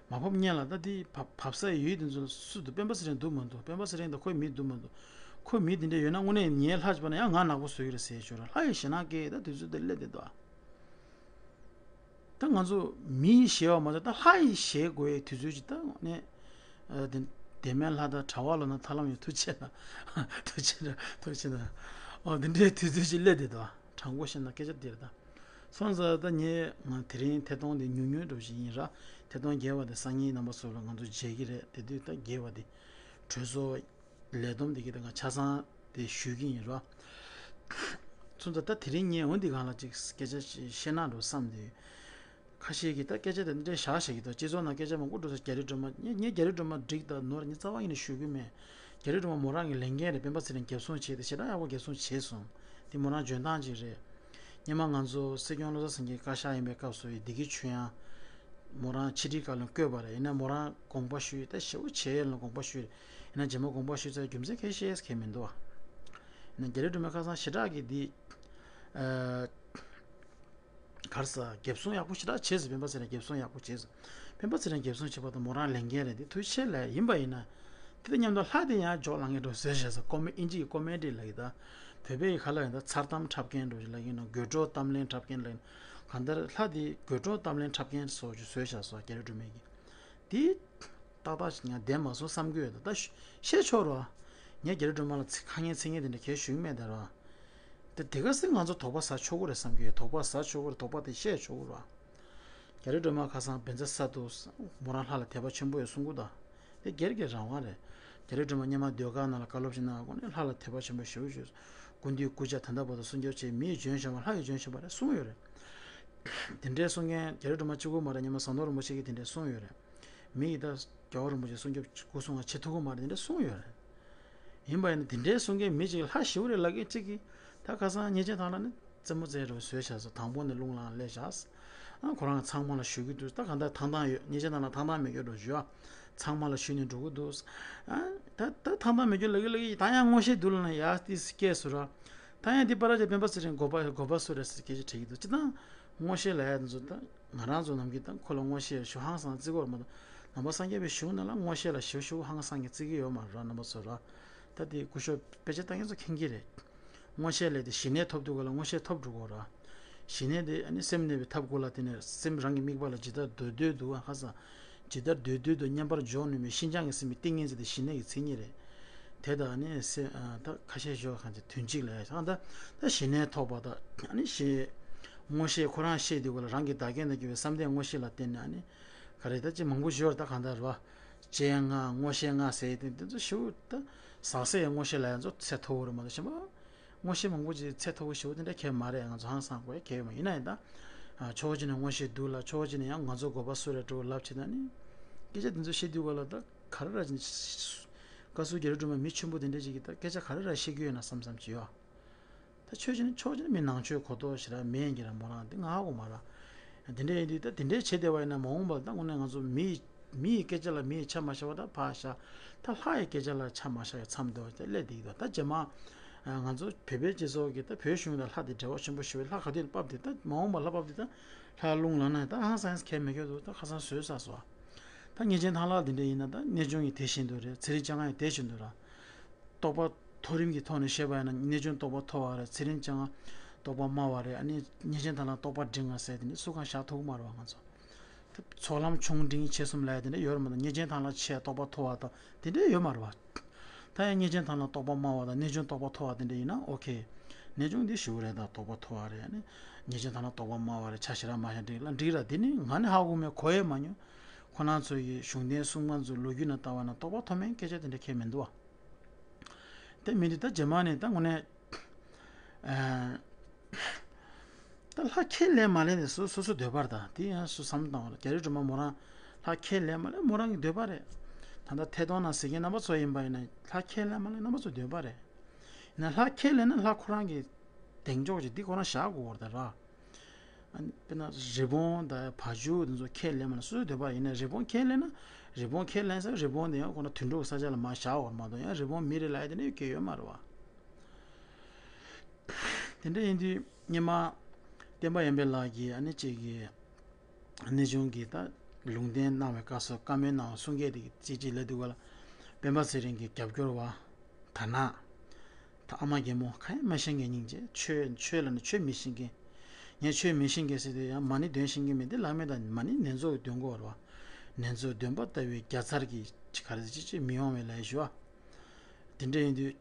མ་ཕབ་སྔོན་ལ་ད་དེ་ཕབ་ཕབ་ས་ཡོད་དེ་ཚོ་སུ་འདུག་སྤེན་པ་ཚེ་རིང་འདུག་མི་འདུག་སྤེན་པ་ཚེ་རིང་དང་ཁོའི་མི་འདུག་མི་འདུག་ཁོའི་མི་དེ་འདྲས་ཡོད་ན་དངོས་གནས་ངའི་ལྷ་ཅིག་པ་ན་ཡང་ང་ནག་པོ་བཟོ་གི་རེད་ཟེར་ཞོར་ལྷ་ཡི་ཞེད་སྣང་སྐྱེ་ཡས་ད་དུས་ཚོད་དེ་སླེབས་བསྡད་དོ། ད་ང་ཚོ་མིའི་ཞེད་པ་མ་ཚད་ད་ལྷ་ཡི་ཞེད་དགོས་ཡས་དུས་ཚོད་ཅིག་ད་དངོས་གནས། ཨ་དེ་དེ་མིན་ལྷ་དང་གྲྭ་བ་ལོ་ན་ཐར་ལམ་ཡོད་ཐུགས་རྗེ་ཆེ་ན། ཐུགས་རྗེ་ཆེ་ན་ཐུགས་རྗེ་ཆེ་ན། ཨོ་དེ་འདྲའི་དུས་ཚོད་ཅིག་སླེབས་བསྡད་དོ། དྲང་པོ་བཤད་ན་སྐད་ཆ་འདི་རེད་ད། སོང་ཙང་ད་ངས་ང་དེ་རིང་ཐད་གཏོང་འདི་ཉུང་ཉུང་འགྲོ་བཞིན་ཡིན་ར། ཐད་གཏོང་རྒྱས་པ་དེ་སང་ཉིན་རྣམ་པ་ཚོ་ལ་ང་ཚོ་མཇལ་གྱི་རེད་དེ་དུས་ད་རྒྱས་པ་དེ། གྲོས་ཚོགས་ལས་བསྡོམས་དེ་གི་ད་ང་ཆ་ཚང་དེ་ཞུ་གི་ཡིན་ར། སོང་ཙང་ད་དེ་རིང་ངས་འོ་འདི་གང་ལ་ཅིག་སྐད་ཆ་ཅིག་བཤད་ན་འགྲོ་བསམ་དུས། ཁ་ཤས་ཀྱིས་ད་སྐད་ཆ་དེ་འདྲ་བཞག་བཞག་གི་འདུག་སྤྱི་ཚོགས་ནང་སྐད་ཆ་མང་པོ་འགྲོ་ས་རྒྱ་རི་སྒྲོལ་མ་ངས་ངས་རྒྱ་རི་སྒྲོལ་མ་འགྲིག་ད་ནོར་ངས་རྩ་བ་ཉིད་ནས་ཞུ་གི་མེད། རྒྱ་རི་སྒྲོལ་མ་མོ་རང་གི་ལས་འགན་རེད། སྤེན་པ་ཚེ་རིང་རྒྱབ་སྲུང་བྱས་ཏེ་ཞེ་དྲག་ཡག་པོ་རྒྱབ་སྲུང་བྱས་སོང་། དེ་མོ་རང་འཇོན་ཐང་ཅིག་རེད། སྔོན་མ་ང་ཚོ་སྲིད་སྐྱོང་བློ་བཟང་སེང་གེ་བཀའ་ཤག་ཡིན་པའི་སྐབས་སུ་ཡི་བདེ་སྐྱིད་ཆོས་དབྱངས། མོ་རང་ཕྱི་དྲིལ་བཀའ་བློན་བསྐོས་པ་རེད། ཡིན་ན་མོ་རང་དགོངས་པ་ཞུས་ད་ཞེ་པོ་བྱས་ཡོད་ལ་དགོངས་པ་ཞུས་རེད། ཡིན་ན་རྗེས་མ་དགོངས་པ་ཞུས་ཚར་རྒྱུ་མཚན་ཁས་ཤེས་ཁས་མི་འདུག་ཨ། ཡིན་ན་རྒྱ་རི་སྒྲོལ་མ་ཁ་སང་ཞེ་དྲག་གི་འདི། ཨ། གར་ས་རྒྱབ་སྲུང་ཡག་པོ་ཞེ་དྲག་བྱས་སོང་། སྤེན་པ་ཚེ་རིང་རྒྱབ་སྲུང་ཡག་པོ་བྱས་སོང་། སྤེན་པ་ཚེ་རིང་རྒྱབ་སྲུང་བྱེད་པ་དང་མོ་རང་ལས་འགན་རེད་དེ་ཐུགས་རྗེ་ཆེ་ལབ་ཡིན་པ་ཡིན་ན། དེ་དང་མཉམ་དུ་ལྷ་དེ་ཡང་འཇོག་ལངས་མཁན་འགྲོ་བཟོས་བཞག་སོང་། ཀོ་མེ་ཨིན་ཇི་ཡི་ཀོ་མེ་ཌི་ལབ་ཀྱི་ད། བོད་པའི་ཁ་ལ་ཡིན་ད་མཚར་གཏམ་འཁྲབ་མཁན་འགྲོ་ཞིག་ལབ་ཀྱི་ན་དགོད་བྲོ་གཏམ་གླེང་འཁྲབ་མཁན་ལབ་ཀྱི་ན། གང་ལྟར་ལྷ་དེ་དགོད་བྲོ་གཏམ་གླེང་འཁྲབ་མཁན་བཟོ་ཞིག་བཟོས་བཞག་སོང་རྒྱ་རི་སྒྲོལ་མས་ཀྱི། དེ། ཏག་ཏག་ཞིག་ང་བདེན་མ་སོང་བསམ་གྱི་ཡོད་ད། ད་ཤ- བཤད་ཆོག་རོ། ངས་རྒྱ་རི་སྒྲོལ་མ་ལ་ཚིག་ཁ་ངན་ཚིག་ངན་དེ་འདྲ་གས་ཞུ་གི་མེད་ད་རོ། དེ་དེ་ག་སེ་ང་ཚོ་དོགས་པ་ཟ་ཆོག་གི་རེད་བསམ་གྱི་ཡོད། དོགས་པ་ཟ་ཆོག་གི་རེད། དོགས་པ་དེ་བཤད་ཆོག་གི་རོ། རྒྱ་རི་སྒྲོལ་མ་ཁ་སང་བན་ཚ་ས་དུ་མོ་རང་ལྷ་ལ་དད་པ་ཆེན་པོ་ཡོད་གསུང་གི་ད། དེ་སྒེར་གྱི་རང་དབང་རེད། རྒྱ་རི་སྒྲོལ་མ་སྔོན་མ་ཟློས་གར་ནང་ལ་བཀའ་སློབ་ཞིག་གནང་དགོས་ནས་ལྷ་ལ་དད་པ་ཆེན་པོ་ཞེ་པོ་ཞུས། སྐུ་མདུན་སྐུ་ཕྱྭ་ད་ལྟ་བར་དུ་སྲུང་སྐྱོབ་བྱས་མིའི་འཇོན་ཤོས་མ་ལྷ་ཡི་འཇོན་ཤོས་མ་རེད་གསུངས་ཡོད་རེད། དེ་འདྲའི་གསུང་མཁན་རྒྱ་རི་སྒྲོལ་མ་གཅིག་པུ་མ་རེད། སྔོན་མ་ཟམ་གདོང་རིན་པོ་ཆེ་གིས་དེ་འདྲའི་གསུངས་ཡོད་རེད། མི་ཡིས་ད་རྒྱལ་བ་རིན་པོ་ཆེ་སྲུང་སྐྱོབ་སྐུ་སྲུང་བ་བྱེད་ཐུབ་ཀྱི་མ་རེད་དེ་འདྲ་གསུངས་ཡོད་རེད། ཡིན་པ་ཡིན་ན་དེ་འདྲའི་གསུང་མཁན་མི་གཅིག་ལྷ་ཞེ་པོ་རེད་ལབ་མཁན་གཅིག་གིས་ད་ཁ་སང་ཉེས་ཅན་ཐང་ལ་ནི་རྩེད་མོ་རྩེ་རུ་བཟོས་བཞག་སོང་། དང་པོ་ནས་རླུང་ལངས་སླེབས་བཞག་ཨ་ཁོ་རང་ཚང་མ་ལ་ཞུ་གི་འདུག་ད་ག་འདྲ་ཐང་ཐང་ཡོད། ཉེས་ཅན་ཐང་ལ་ཐང་ཐང་མེད་རྒྱུ་འགྲོ་ཞུ་ཨ། ཚང་མ་ལ་ཞུས་ནས་འགྲོ་གི་འདུག་ཨ་ད་ད་ཐང་ཐང་མེད་རྒྱུ་ལབ་ཀྱི་ལབ་ཀྱི་ད་ཡང་ངོ་ཤེས་འདུག་ལབ་ན་ཡ་ཏིས་སྐད་སུ་ར། ད་ཡང་འདི་པ་ར་ཅེ་སྤེན་པ་ཚེ་རིང་དགོས་པ་དགོས་པ་སུ་རེད་ཟེར་སྐད་ཆ་དྲིས་ཀྱི་འདུག་སྤྱིར་བཏང་ མངོན་ཤེས་ལབ་ཡ་དེ་ཚོ་ད་ང་རང་ཚོ་ནམ་རྒྱུན་ད་ཁོ་ལ་མངོན་ཤེས་ཞུ་ཧང་སང་བརྩི་གི་ཡོད་རེད་མ་གཏོགས། ནང་པ་སངས་རྒྱས་པའི་གཞུང་ནང་ལ་མངོན་ཤེས་ལ་ཞུ་ཞུ་ཧང་སང་གི་བརྩི་གི་ཡོད་མ་རེད་རྣམ་པ་ཚོ་ར། ད་དེ་སྐུ་ཞབས་དཔེ་ཆ་ལྟ་མཁན་ཚོ་མཁྱེན་གྱི་རེད། མངོན་ཤེས་ལས་དེ་ཞི་གནས་ཐོབ་དུས་ག་ལ་མངོན་ཤེས་ཐོབ་འགྲོ་གོ་ར། ཞི་གནས་དེ་ཨ་ནི་སེམས་གནས་པའི་ཐབས་དགུ་ལ་བརྟེན་ནས་སེམས་རང་གི་དམིགས་པ་ལ་ཇི་ལྟར་སྡོད་སྡོད་འདུག་ཨ་ཧ་ས། ཇི་ལྟར་སྡོད་སྡོད་དུ་མཉམ་པར་འཇོག་ནུས་པའི་ཤིན་སྦྱངས་ཀྱི་སེམས་ཀྱི་ཏིང་ངེ་འཛིན་དེ་ཞི་གནས་ཀྱི་མཚན་ཉིད་རེད། དེ་དང་ཨ་ནི་སེ་ཨ་ད་ཁ་ཤས་ཞོག་གང་ཅི་དོན་གཅིག་ལ་ཡ་ད་ད་ཞི་གནས་ཐོབ་པ་དང་ཨ་ནི་ཞི་མངོན་ཤེས་ཁོ་རང་ཤེས་དུས་ག་ལ་རང་གི་བདག་རྐྱེན་དང་འགལ་བའི་བསམ་གཏན་མངོན་ཤེས་ལ་བརྟེན་ནས་ཨ་ནི་ག་རེ་ད་ཅི་མང་པོ་ཞོར་ད་གང་ལྟར་བ། སྤྱན་ལྔ་མངོན་ཤེས་ལྔ་ཟེར་ཏེ་འདི་ཚོ་ཞུ་ད་ཟག་ཟེར་ཡང་མངོན་ཤེས་ལ་ཡང་ཚོ་ཚད་མཐོ་བོ་རེད་མ་གཏོགས་ཤེས་པ། མངོན་ཤེས་མང་པོ་ཅིག་ཚད་མཐོ་བོ་ཞུ་དེ་འདྲ་གལ་མ་རེད། ང་ཚོ་ཧང་སང་དགོས་གལ་ཡོད་མ་ཡིན་ན་ཡང་ད། ཕྱོགས་གཅིག་ནས་མངོན་ཤེས་འདུག་ལ་ཕྱོགས་གཅིག་ནས་ཡང་ང་ཚོ་དགོས་པ་སུ་རེད་འགྲོ་ལབ་བྱེད་ད་ནི། སྐད་ཆ་འདི་ཚོ་བཤད་དུས་ག་ལ་ད་ག་རེ་ར་ཅིག་བཀའ་ཟུར་རྒྱ་རི་སྒྲོལ་མ་མི་ཆེན་པོ་དེ་འདྲ་ཅིག་གིས་ད་སྐད་ཆ་ག་རེ་ར་བཤད་ཀྱི་ཡོད་ན་བསམ་བསམ་ཅིག་ཡོད། ད་ཆོས་ཅན་ཆོས་ཅན་མི་ནང་ཆོས་གོ་རྟོགས་ཞེ་དྲག་མེད་ཀྱི་ར་མོ་རང་འདི་ང་ཧ་གོ་མ་ར། དེ་འདྲ་ཡིན་དུས་ད་དེ་འདྲ་བྱེད་བསྡད་པ་ཡིན་ན་མ་འོངས་པ་ད་དངོས་གནས་ང་ཚོ་མི་མི་ཡི་སྐད་ཆ་ལ་མི་ཡི་ཆ་མ་བཞག་པ་ད་ཕར་བཞག་ད་ལྷ་ཡི་སྐད་ཆ་ལ་ཆ་མ་བཞག་ཡ་མཚམས་འདི་བ་དེ་སླེབས་བསྡད་ཀྱི་འདུག་ད་རྗེས་མ་ང་ཚོ་བོད་པའི་སྤྱི་ཚོགས་ཀྱི་ད་བོད་གཞུང་དང་ལྷ་དེ་འབྲེལ་བ་ཆེན་པོ་ཞུ་བའི་ལྷ་ག་དུས་ཕབ་དེ་ད་མ་འོངས་པ་ལྷ་ཕབ་དེ་ད་ལྷ་རླུང་ལངས་ན་ད་ཧང་སང་ཁས་མི་ཁྱོད་དུ་ད་ཁ་སང་བཟོས་ས་སོ། ད་ཉེ་ཆར་ཐང་ལྷ་དེ་འདྲ་ཡིན་ན་ད་གནས་ཆུང་གི་དེ་བཞིན་དུ་རེད། ཚེ་རིང་སྤྱང་ང་ཡི་དེ་བཞིན་དུ་ར། རྟོགས་པ་མཐོ་རིམ་གྱི་ཐོག་ནས་བཤད་པ་ཡིན་ན་གནས་ཆུང་རྟོགས་པ་མཐོ་བ་རེད། ཚེ་རིང་སྤྱང་ང་རྟོགས་པ་དམའ་བ་རེད། ཨ་ནི་ཉེ་ཆེན་ཐང་ལ་རྟོགས་པ་འབྲིང་བ་ཟེར་དེ་འདྲ་སུ་གང་བཞག་ཐུབ་ཀྱི་མ་རེད་བ། ང་ཚོ་ཚོགས་ལམ་ཆུང་འབྲིང་ཆེ་གསུམ་ལ་དེ་འདྲ་ཡོད་རེད་མ་གཏོགས་ཉེ་ཆེན་ཐང་ལ་ཆེ་རྟོགས་པ་མཐོ་བ་དང་དེ་འདྲ་ཡོད་མ་རེད་བ། ད་ཡང་ཉེ་ཆེན་ཐང་ལ་རྟོགས་པ་དམའ་བ་དང་གནས་ཆུང་རྟོགས་པ་མཐོ་བ་དེ་འདྲ་ཡིན་ན་ཨོ་ཁེ། གནས་ཆུང་འདི་ཞུ་རེད། ད་རྟོགས་པ་མཐོ་བ་རེད། ཨ་ནི་ཉེ་ཆེན་ཐང་ལ་རྟོགས་པ་དམའ་བ་རེད། ཆ་ཞེ་དྲག་མ་བཞག་འགྲིག་ལ་འགྲིག་ར། དེ་ནི་ང་ནི་ཧ་གོ་མེད་གོ་ཡས་མ་མྱོང་། ཁོ་རང་ཚོ་ཡི་གཞུང་འདོན་སྲུང་མ་ཚོ་ལོ་རྒྱུས་ནང་ལྟ་བ་ན་རྟོགས་པ་མཐོ་དམན་སྐད་ཆ་དེ་འདྲ་ཁྱད་མི་འདུག་བ། དེ་མིན་དུས་ད་རྗེས་མ་ནས་ད་དངོས་གནས། ཨ། ད་ལྷ་ཁས་ལེན་མ་ལེན་དེ་སོ་སོ་སོ་འདོད་པ་རེད། ད་དེ་ཡང་སུ་བསམ་བློ་བཏང་བ་ལ་རྒྱ་རི་སྒྲོལ་མ་མོ་རང་ལྷ་ཁས་ལེན་མ་ལེན་མོ་རང་གི་འདོད་པ་རེད། ད་ལྟ་ཐད་གཏོང་ནང་གཟིགས་མཁན་རྣམ་པ་ཚོ་ཡིན་པ་ཡིན་ན་ལྷ་ཁས་ལེན་མ་ལེན་རྣམ་པ་ཚོ་འདོད་པ་རེད། ཡིན་ན་ལྷ་ཁས་ལེན་ན་ལྷ་ཁོ་རང་གི་གདེང་འཇོག་ཅིག་འདི་ཁོ་རང་བཞག་དགོས་བར་ད་ར། ཨ་ནི་དཔེར་ན་རི་བོང་དང་བ་ཕྱུགས་དེ་ཚོ་ཁས་ལེན་མ་ལེན་སོ་སོའི་འདོད་པ་ཡིན་ན་རི་བོང་ཁས་ལེན་ན་རི་བོང་ཁས་ལེན་ས་རི་བོང་དེ་ཡང་ཁོ་ན་དུད་འགྲོ་གི་ས་ཆ་ལ་མར་བཞག་བར་མ་གཏོགས་ཡང་རི་བོང་མི་རེད་ལབ་ཡ་དེ་འདྲ་ཡོད་ཀྱི་ཡོད་མ་རེད་བ། དེ་འདྲ་ཡིན་དུས་སྔོན་མ་བསྟན་པ་ཡོན་པོ་ལགས་ཀྱིས་ཨ་ནི་གཅིག་གིས་གནས་ཆུང་གིས་ད་ལུང་བསྟན་གནང་བའི་སྐབས་སུ་བཀའ་མོལ་གནང་བ་གསུང་སྐད་དེ་གཅིག་གཅིག་ལབ་དུས་ག་ལ་སྤེན་པ་ཚེ་རིང་གི་རྒྱབ་སྐྱོར་བ། དར་ནག་ད་ཨ་མ་རྒན་མོ་གང་ཡང་མ་ཤེས་མཁན་སྙིང་རྗེ། ཆོས་ཆོས་ལ་ནི་ཆོས་མི་ཤེས་མཁན། ངས་ཆོས་མི་ཤེས་མཁན་ཟེར་དུས་ཡང་མ་ཎི་འདོན་ཤེས་མཁན་མེད་དེ་ལག་མེད་དང་མ་ཎི་ནེ་ཙོ་འདོན་གོ་བ་རེད་བ། ནེ་ཙོ་འདོན་པ་ལྟ་བུའི་རྒྱལ་ཚར་གྱི་ག་རེ་ཅི་ཅི་མི་ཡོང་བའི་ལས་ཞུ་བ། དེ་འདྲ་ཡིན་དུས་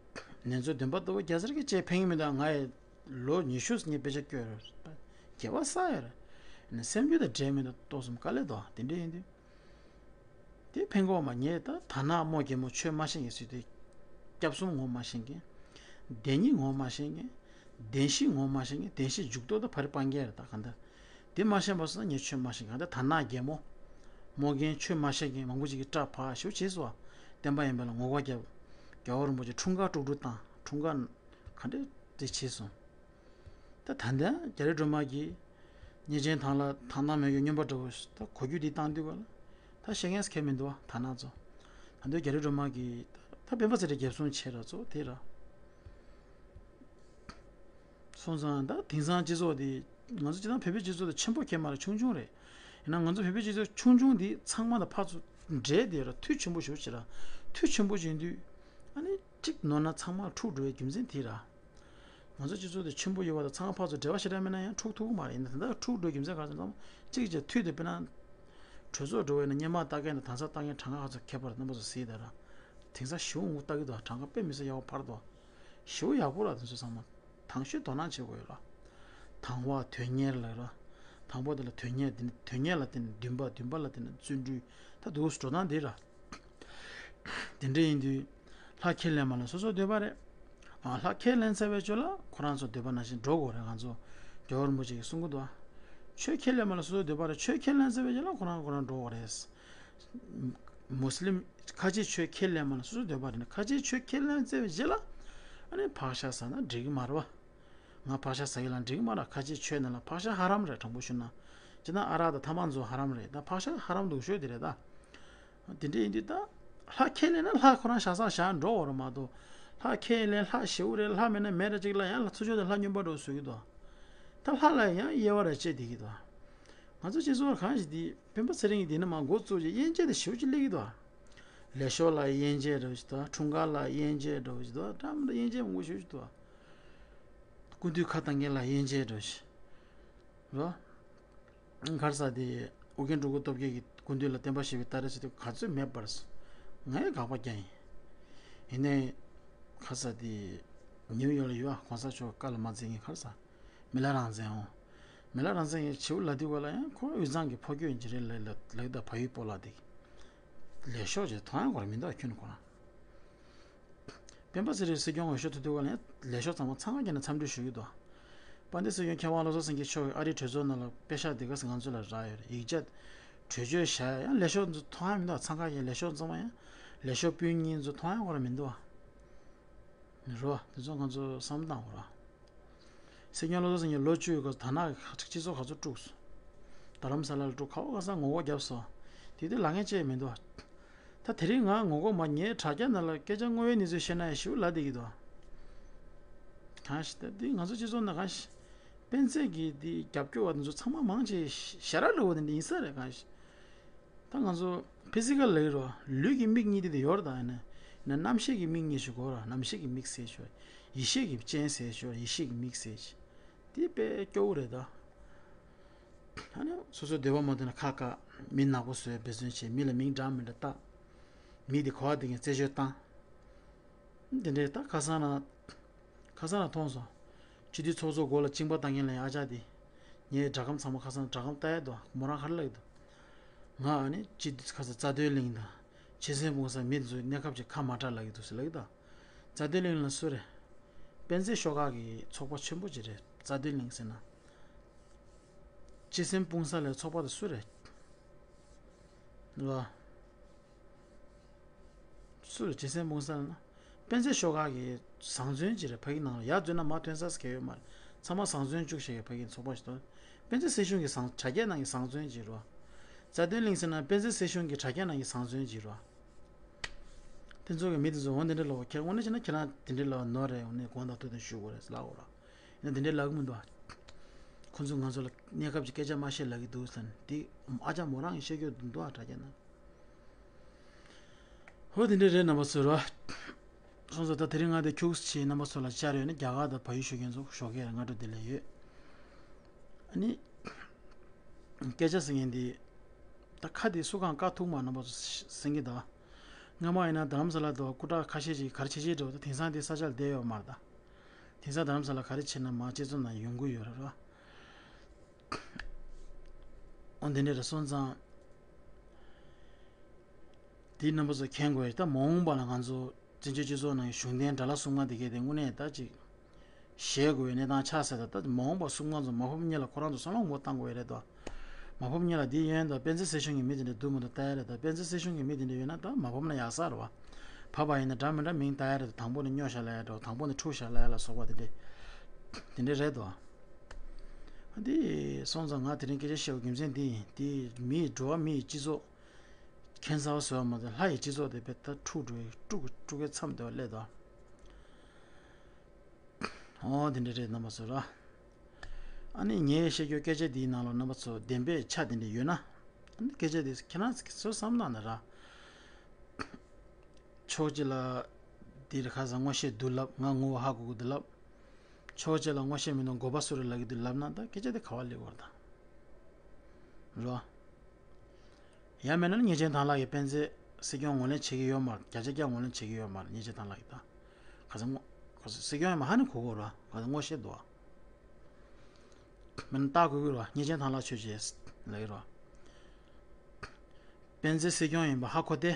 ནེ་ཙོ་འདོན་པ་ལྟ་བུ་རྒྱལ་ཚར་གྱི་ཅེས་ཕན་གྱི་མི་འདུག་ང་ཡི་ལོ་ཉི་ཤུ་ངས་དཔེ་ཆ་བཀོད་རེད། དགེ་བ་བསགས་ཡོད་རེད། ནི་སེམས་རྒྱུད་དང་འབྲེལ་མི་འདུག་ཏོག་ཙམ་དཀའ་ལས་འདུག་དེ་འདྲ་ཡིན་དུས། དེ་ཕན་གོ་མ་ངས་ད་ད་ནག་མོ་རྒན་མོ་ཆོས་མ་ཤེས་མཁན་ཟེར་དུས། སྐྱབས་གསུམ་ངོ་མ་ཤེས་མཁན། བདེན་གཉིས་ངོ་མ་ཤེས་མཁན། བདེན་བཞི་ངོ་མ་ཤེས་མཁན། བདེན་བཞི་འཇུག་ལྡོག་ད་ཕ་རི་སྤང་རྒྱན་རེད་ད་ག་འདྲ། དེ་མ་ཤེས་པ་སོང་ན་ངས་ཆོས་མ་ཤེས་མཁན་ད་ད་ནག་རྒན་མོ། མོ་རྒན་ཆོས་མ་ཤེས་མཁན་མང་པོ་ཅིག་གིས་སྐྲག་ཕར་ཞུ་བྱས་སོ། བསྟན་པ་ཡིན་པ་ལ་ངོ་དགའ་རྒྱབ། རྒྱལ་བ་རིན་པོ་ཆེ་འཁྲུངས་སྐར་དཀྲུག་དཀྲུག་བཏང་འཁྲུངས་སྐར་ག་འདྲ་དེ་བྱས་སོང་། ད་ད་ལྟ་རྒྱ་རི་སྒྲོལ་མ་གིས་ཉེས་ཅན་དང་ལ་དང་དང་མེད་ཀྱི་སྨྱོན་པ་འདྲ་བོ་ད་གོ་རྒྱུ་འདི་བཏང་དུས་ག་ལ་ད་བཤད་མཁན་ཁས་མི་འདུག་བ་ད་ནག་ཚོ། ད་ལྟ་རྒྱ་རི་སྒྲོལ་མ་གིས་ད་སྤེན་པ་ཚེ་རིང་རྒྱབ་སྲུང་བྱས་ར་ཚོ་དེ་ར། སོང་ཙང་ད་དེང་སང་སྤྱི་ཚོགས་འདི་ང་ཚོ་སྤྱི་བཏང་བོད་པའི་སྤྱི་ཚོགས་དེ་ཆེན་པོ་ཁྱད་མ་རེད་ཆུང་ཆུང་རེད། ཡིན་ན་ང་ཚོ་བོད་པའི་སྤྱི་ཚོགས་ཆུང་ཆུང་འདི་ཚང་མ་དང་ཕར་ཚུར་འབྲེལ་བསྡད་ར་མཐུ་ཆེན་པོ་ཞེ་པོ་ཅིག་ར། མཐུ་ཆེན་པོ་ཅིག་ཡིན་དུས་ཨ་ནི་གཅིག་ནོར་ན་ཚང་མ་འཁྲུག་འགྲོ་བའི་རྒྱུ་མཚན་དེ་ར། ང་ཚོ་སྤྱི་ཚོགས་དེ་ཆེན་པོ་ཡོད་པ་དང་ཚང་མ་ཕར་ཚུར་འབྲེལ་བ་ཞེ་དྲག་མེད་ན་ཡང་འཁྲུག་ཐུབ་ཀྱི་མ་རེད། ཡིན་ན་ད་ལྟ་འཁྲུག་འགྲོ་རྒྱུ་མཚན་ག་རེ་ཟེར་ན་གཅིག་གཅིག་མཐུད་དེ་དཔེར་ན། གྲོས་ཚོགས་འགྲོ་བས་ན་སྔོན་མ་ལྟ་མཁན་དང་དེང་སང་ལྟ་མཁན་གྲངས་ཀ་ཧ་ཅང་ཁྱད་པར་རྣམ་པ་ཚོ་གཟིགས་དང་ར། དེང་སང་ཞེ་པོ་ངུ་ལྟ་གི་འདུག་གྲངས་ཀ་དཔེ་མི་སྲིད་ཡག་པོ་འཕར་འདུག་ཞེ་པོ་ཡག་པོ་ར་དེ་ཚོ་ཚང་མ། དང་ཤོས་དོ་སྣང་བྱེད་དགོས་ཡོད་ར། དང་བ་དོན་གཉེར་ལ་ར། དང་པོ་དེ་ལ་དོན་གཉེར་དེ་ནི་དོན་གཉེར་ལ་བརྟེན་ནས་འདུན་པ་འདུན་པ་ལ་བརྟེན་ནས་བརྩོན་འགྲུས་ད་འདུག་སེ་འགྲོ་སྟངས་འདི་ར། དེ་འདྲ་ཡིན་དུས། ལྷ་ཁས་ལེན་མ་ལེན་སོ་སོའི་འདོད་པ་རེད། ཨ་ལྷ་ཁས་ལེན་ཚར་བའི་རྗེས་ལ་ཁོ་རང་ཚོ་འདོད་པ་ནང་བཞིན་འགྲོ་དགོས་རེད། ང་ཚོ་རྒྱལ་བ་རིན་པོ་ཆེ་གིས་གསུང་གི་འདུག་ཆོས་ཁས་ལེན་མ་ལེན་སོ་སོའི་འདོད་པ་རེད། ཆོས་ཁས་ལེན་ཚར་བའི་རྗེས་ལ་ཁོ་རང་ཁོ་རང་འགྲོ་དགོས་རེད། མུ་སི་ལིམ་ཁ་ཆེའི་ཆོས་ཁས་ལེན་མ་ལེན་སོ་སོའི་འདོད་པ་རེད་ན་ཁ་ཆེའི་ཆོས་ཁས་ལེན་ཚར་བའི་རྗེས་ལ་ཨ་ནི་ཕག་ཤ་ཟ་ན་འགྲིག་གི་མ་རེད་བ། ང་ཕག་ཤ་ཟ་གི་ལ་འགྲིག་གི་མ་རེད། ཁ་ཆེའི་ཆོས་ནང་ལ་ཕག་ཤ་ཧ་རམ་རེད། དྲང་པོ་ཞུ་ན། སྤྱིར་ན་ཨ་རག་དང་ཐ་མག་ཚོ་ཧ་རམ་རེད། ད་ཕག་ཤ་ཧ་རམ་འདུག་ཤོས་དེ་རེད་ད། དེ་འདྲ་ཡིན་དུས་ད། ལྷ་ཁས་ལེན་ན་ལྷ་ཁོ་རང་བཞག་ས་བཞག་འགྲོ་འོ་རེད་མ་གཏོགས། ལྷ་ཁས་ལེན་ལྷ་ཞེ་པོ་རེད་ལྷ་མེད་ན་མེད་ར་ཅིག་ལ་ཡང་ལྷ་ཚུར་ཕྱོགས་དེ་ལྷ་སྨྱོན་པ་འགྲོ་བཟོ་གི་འདུག་ད་ལྷ་ལ་ཡང་དབྱེ་བ་ར་བྱེད་བསྡད་ཀྱི་འདུག་ང་ཚོ་སྤྱི་ཚོགས་གང་ཞིག་འདི་སྤེན་པ་ཚེ་རིང་གིས་འདི་ནས་མར་འགོ་བཙུགས་ཀྱི་དབྱེ་འབྱེད་དེ་ཞེ་པོ་ཅིག་སླེབས་ཀྱི་འདུག་ལས་ཤོར་ལ་དབྱེ་འབྱེད་འདྲ་བོ་ཞིག་འདུག་འཁྲུངས་སྐར་ལ་དབྱེ་འབྱེད་འདྲ་བོ་ཞིག་འདུག་འདྲ་མི་འདྲ་དབྱེ་འབྱེད་མང་པོ་ཞེ་པོ་ཅིག་འདུག་སྐུ་མདུན་ཁ་བཏང་མཁན་ལ་དབྱེ་འབྱེད་འདྲ་བོ་ཞིག་རོ། ག་རེ་ཟེར་དེ། ཨོ་རྒྱན་སྤྲུལ་སྐུ་སྟོབས་རྒྱས་ཀྱི་སྐུ་མདུན་ལ་བསྟན་པ་ཞེས་པའི་སྟ་རེ་ཟེར་དུས་ག་ཚོད་མེད་པར་སོང་། ང་ཡང་དགག་པ་རྒྱག་ཡིན། ཡིན་ནའི། ག་རེ་ཟེར་དེ། ནིའུ་ཡོག་ལ་ཡོད་ཨ་གོང་ས་མཆོག་བཀའ་ལ་མ་འཛིན་མཁན། ག་རེ་ཟེར། མི་ལ་རང་བཙན་འོང་། མི་ལ་རང་བཙན་ཡིན་ཞེ་པོ་ལབ་དུས་ག་ལ་ཡང་ཁོ་དབུས་གཙང་གི་ཕོ་རྒྱུད་ཡིན་གྱི་རེད་ལབ་ལབ་ལབ་ད་བལ་ཡུལ་སྤོ་ལགས་དེ། ལས་ཤོར་ཅིག་མཐོང་ཡང་ཁོ་རང་མི་འདུག་ཁྱོན་ནས་ཁོ་རང་། སྤེན་པ་ཚེ་རིང་སྲིད་སྐྱོང་འོས་ཤོག་ཐོབ་དུས་ག་ལ་ཡང་ལས་ཤོར་ཚང་མ་འཚང་ཁ་བརྒྱབ་ནས་འཚམས་འདྲི་ཞུ་གི་འདུག་དཔལ་ལྡན་སྲིད་སྐྱོང་མཁས་དབང་བློ་བཟང་སེང་གེ་མཆོག་གིས་ཨ་རིའི་གྲོས་ཚོགས་ནང་ལ་དཔེ་ཤག་འདི་ག་ང་ཚོ་ལ་རག་ཡོད་རེད། ཡིག་ཆ་གྲོས་ཆོད་བཞག་ཡང་ལས་ཤོར་ཚོ་མཐོང་ཡ་མི་འདུག་འཚང་ཁ་བརྒྱབ་ལས་ཤོར་ཚང་མ་ཡང་ལས་ཤོར་སྤུན་གཉིས་ཚོ་མཐོང་ཡ་ཁོ་རང་མི་འདུག་ཨ། རོ། དེ་ཚོ་ང་ཚོ་བསམ་བློ་བཏང་དགོས་ར། སྲིད་སྐྱོང་བློ་བཟང་སེང་གེ་ལོ་བཅུ་ཡི་སྐབས་དར་ནག་སྤྱི་ཚོགས་ག་ཚོད་དཀྲུགས་སོང་། རྡ་རམ་ས་ལ་ལ་དཀྲུགས། ག་བ་ག་ས་ངོ་རྒོལ་བརྒྱབ་སོང་། དེ་དུས་ལབ་མཁན་ཅིག་མི་འདུག་ད་དེ་རིང་ང་ངོ་རྒོལ་མ་ངའི་དྲ་རྒྱ་ནང་ལ་སྐད་ཆ་དངོས་ཡོད་གནས་ཚུལ་བཤད་ན་ཡང་ཞེ་པོ་ལབ་བསྡད་ཀྱི་འདུག་གང་ཞིག་ད་འདི་ང་ཚོ་སྤྱི་ཚོགས་ནང་གང་ཞིག་སྤེན་ཚེ་གི་འདི་རྒྱབ་སྐྱོར་བ་འདི་ཚོ་ཚང་མ་མང་ཆེ་ཞེ་དྲག་འདྲ་བོ་དེ་འདྲ་ཡིན་ས་རེད། གང་ཞིག་ད་ང་ཚོ་ཕི་སི་ཀལ་ལབ་ཀྱི་རེད་བ། ལུས་ཀྱི་མིག་གཉིས་དེ་དེ་ཡོད་རེད། ད་ཡིན་ན་ཡིན་ན་རྣམ་ཤེས་ཀྱི་མིག་གཉིས་ཤིག་དགོས་རེད། རྣམ་ཤེས་ཀྱི་མིག་ཟེར་ཞོར་ཡེ་ཤེས་ཀྱི་སྤྱན་ཟེར་ཞོར་ཡེ་ཤེས་ཀྱི་མིག་ཟེར་ཞིག་དེ་དཔེ་སྐྱོ་བོ་རེད་ད། ཨ་ནི་སོ་སོའི་འདོད་པ་མ་ཐོན་ན་ཁ་བཀག་མི་ནག་པོ་བཟོས་འབད་བརྩོན་བྱས། མི་ལ་མིང་འདྲ་མི་འདྲ་བཏགས། མི་དེ་ག་བ་དེ་ངས་རྩད་གཅོད་བཏང་། འདི་འདྲའི་ད་ཁ་སང་ན། ཁ་སང་ལ་མཐོང་སོང་། སྤྱི་འཐུས་ཚོགས་གཙོ་མགོ་ལ་གཅིན་པ་བཏང་མཁན་ལ་ཡང་ཨ་ཅག་དེ། ངའི་སྒྲ་སྒམ་ཚང་མ་ཁ་སང་སྒྲ་སྒམ་ལྟ་ཡ་འདུག་མོ་རང་ཧར་ལབ་ཀྱི་འདུག་ང་ཨ་ནི་སྤྱི་འཐུས་ཁ་སང་རྩ་དོན་གླིང་དང་། ཆོས་སེམས་སྤུངས་ས་མི་ཚོའི་གནས་སྐབས་ཀྱི་ཁ་མ་གྲགས་ལབ་ཀྱི་འདུག་ཟེར་ལབ་ཀྱི་འདུག་རྩ་དོན་གླིང་ལ་སུ་རེད། སྤེན་ཚེ་ཤོག་ཁག་གི་ཚོགས་པ་ཆེན་པོ་ཅིག་རེད། རྩ་དོན་གླིང་ཟེར་ན། ཆོས་སེམས་སྤུངས་ས་ལ་ཚོགས་པ་དེ་སུ་རེད། ལ། སུ་རེད་ཆོས་སེམས་སྤུངས་ས་ལ་ན། སྤེན་ཚེ་ཤོག་ཁག་གི་བཟང་བཙོན་ཅིག་རེད། ཕ་གི་ནང་ལ་ཡར་འཛུལ་ན་མར་ཐོན་ས་ཟེར་མཁན་ཡོད་མ་རེད། ཚང་མ་བཟང་བཙོན་བཅུག་བྱེད་མཁན་ཕ་གི་ཚོགས་པ་ཞིག་འདུག་སྤེན་ཚེ་སྲིད་གཞུང་གི་བཟང་དྲ་རྒྱའི་ནང་གི་བཟང་བཙོན་ཅིག་རེད་བ། རྩ་དོན་གླིང་ཟེར་ན་སྤེན་ཚེ་སྲིད་གཞུང་གི་དྲ་རྒྱའི་ནང་གི་བཟང་བཙོན་ཅིག་རེད་བ། དེ་ཚོ་གི་མི་དེ་ཚོ་འོ་འདི་འདྲ་ལབ་པ། ཁྱེད་དངོས་གནས་བྱས་ན་ཁྱེད་རང་དེ་འདྲ་ལབ་པ་ནོར་རེད། འོ་ནས་དགོངས་དག་ཐུགས་དམ་ཞུ་དགོས་རེད་ལབ་དགོས་ར། ཡིན་ན་དེ་འདྲ་ལབ་གི་མི་འདུག་ཨ། ཁོ་ཚོས་ང་ཚོ་ལ་གནས་སྐབས་ཀྱི་སྐད་ཆ་མ་བཤད་ལབ་ཀྱི་འདུག་ཟེར་ནས་དེ་ཨ་ཅག་མོ་རང་གིས་བཤད་རྒྱུ་འདུག་ཨ། དྲ་རྒྱ་ནང་། ཧོ་དེ་འདྲ་རེད་རྣམ་པ་ཚོ་ར། སོང་ཙང་ད་དེ་རིང་ང་དེ་ཁྱུག་ཙམ་རྣམ་པ་ཚོ་ལ་བཅར་ཡོད་ན། རྒྱ་གར་དང་བལ་ཡུལ་བཞུགས་མཁན་ཚོ་ཞོགས་ཀས་ར་སྔ་དྲོ་དེ་ལ་ཡོད། ཨ་ནི། སྐད་ཆ་ཟེར་མཁན་འདི། ད་ཁ་འདི་སུ་གང་བཀག་ཐུབ་མ། རྣམ་པ་ཚོ་གསན་གྱི་འདུག་སྔ་མ་ཡིན་ན་རྡ་རམ་ས་ལ་དུ་སྐུ་དྲག་ཁ་ཤས་ཤིག་ག་རེ་བྱེད་ཀྱི་འདུག་ད་དེང་སང་དེ་ས་ཆ་ལ་བསྡད་ཡོད་མ་རེད་ད། དེང་སང་རྡ་རམ་ས་ལ་ག་རེ་བྱེད་ན་མ་སྤྱི་ཚོགས་ནང་ཡོང་གི་ཡོད་རེད་ར། འོ་འདི་འདྲ་རེད། སོང་ཙང་། དེའི་རྣམ་པ་ཚོ་མཁྱེན་དགོས། ད་མ་འོངས་པ་ལ་ང་ཚོ་བཙན་བྱོལ་སྤྱི་ཚོགས་ནང་གི་གཞུང་འཐེན་དགྲ་ལྷ་གསུམ་ཀ་དེ་གས་དེ་དངོས་གནས་ད་ཅིག་བཞེས་དགོས་པའི་གནས་སྟངས་ཆགས་ཟེར། ད་ད་མ་འོངས་པ་གསུམ་ཀ་ཚོ་མ་ཕོབ་སྔོན་ལ་ཁོ་རང་ཚོ་བསམ་བློ་མང་པོ་བཏང་དགོས་ཡ་རེད་དོ། མ་ཕོབ་སྔོན་ལ་འདི་ཡོན་དང་སྤེན་ཚེ་སྲིད་གཞུང་གི་མི་དེ་འདྲ་འདུག་མི་འདུག་ལྟ་ཡ་རེད་དོ། སྤེན་ཚེ་སྲིད་གཞུང་གི་མི་དེ་འདྲ་ཡོད་ན་ད་མ་ཕོབ་ན་ཡག་ས་རེད་བ། ཕབ་པ་ཡིན་ན་འདྲ་མི་འདྲ་མིང་བཏགས་ཡ་རེད་དོ། དང་པོ་ནས་སྨྱོ་བཞག་ལབ་ཡ་འདྲ་བོ། དང་པོ་ནས་འཁྲུག་བཞག་ལབ་ཡ་ལ་སོགས་པ་དེ་འདྲ། དེ་འདྲ་རེད་དོ། འདི་སོང་ཙང་ང་དེ་རིང་སྐད་ཆ་བཤད་པའི་རྒྱུ་མཚན་འདི་ཡིན། འདི་མིའི་འགྲོ་བ་མི་ཡི་སྤྱི་ཚོགས་ཁྱད་མཚར་བཟོ་བ་མ་ཟད་ལྷ་ཡི་སྤྱི་ཚོགས་དེ་བས་ད་འཁྲུག་འགྲོ་བའི་དཀྲུག་དཀྲུག་གའི་མཚམས་དེ་བ་སླེབས་དོ། འོ་དེ་འདྲ་རེད་རྣམ་པ་ཚོ་ར། ཨ་ནི་ངས་བཤད་རྒྱུ་སྐད་ཆ་འདིའི་ནང་ལ་རྣམ་པ་ཚོ་བདེན་པའི་ཆ་དེ་འདྲ་ཡོད་ན། ཨ་ནི་སྐད་ཆ་དེ་ཁྱེད་རང་ཚོས་བསམ་བློ་བཏང་ན་ར། ཕྱོགས་གཅིག་ལ་འདི་རེད་ཁ་སང་ངོ་ཤེས་འདུག་ལབ། ང་ངོ་བོ་ཧ་གོ་གི་འདུག་ལབ། ཕྱོགས་གཅིག་ལ་ངོ་ཤེས་མི་འདུག་མགོ་པ་སུ་རེད་ལབ་ཀྱི་འདུག་ལབ་ན་ད་སྐད་ཆ་དེ་ག་བ་སླེབས་ཡོད་རེད་ད། རོ། ཡང་མིན་ན་ཉེས་ཅན་དང་ལག་གིས་སྤེན་ཚེ་སྲིད་སྐྱོང་ངོས་ལེན་བྱེད་ཀྱི་ཡོད་མ་རེད། བརྒྱ་ཆ་བརྒྱ་ངོས་ལེན་བྱེད་ཀྱི་ཡོད་མ་རེད། ཉེས་ཅན་དང་ལག་གིས་ད། ག་ཚོད་ངོ་། ག་ཚོད་སྲིད་སྐྱོང་ཡིན་པ་ཧ་ནི་གོ་གོ་རོ། ག་ཚོད་ངོ་ཤེས་འདུག་མིན་ན་ལྟ་དགོས་ཀྱི་རོ། ཉེས་ཅན་དང་ལག་ཆོས་བྱེད་ལབ་ཀྱི་རོ། སྤེན་ཚེ་སྲིད་སྐྱོང་ཡིན་པ་ཧ་གོ་སྟེ།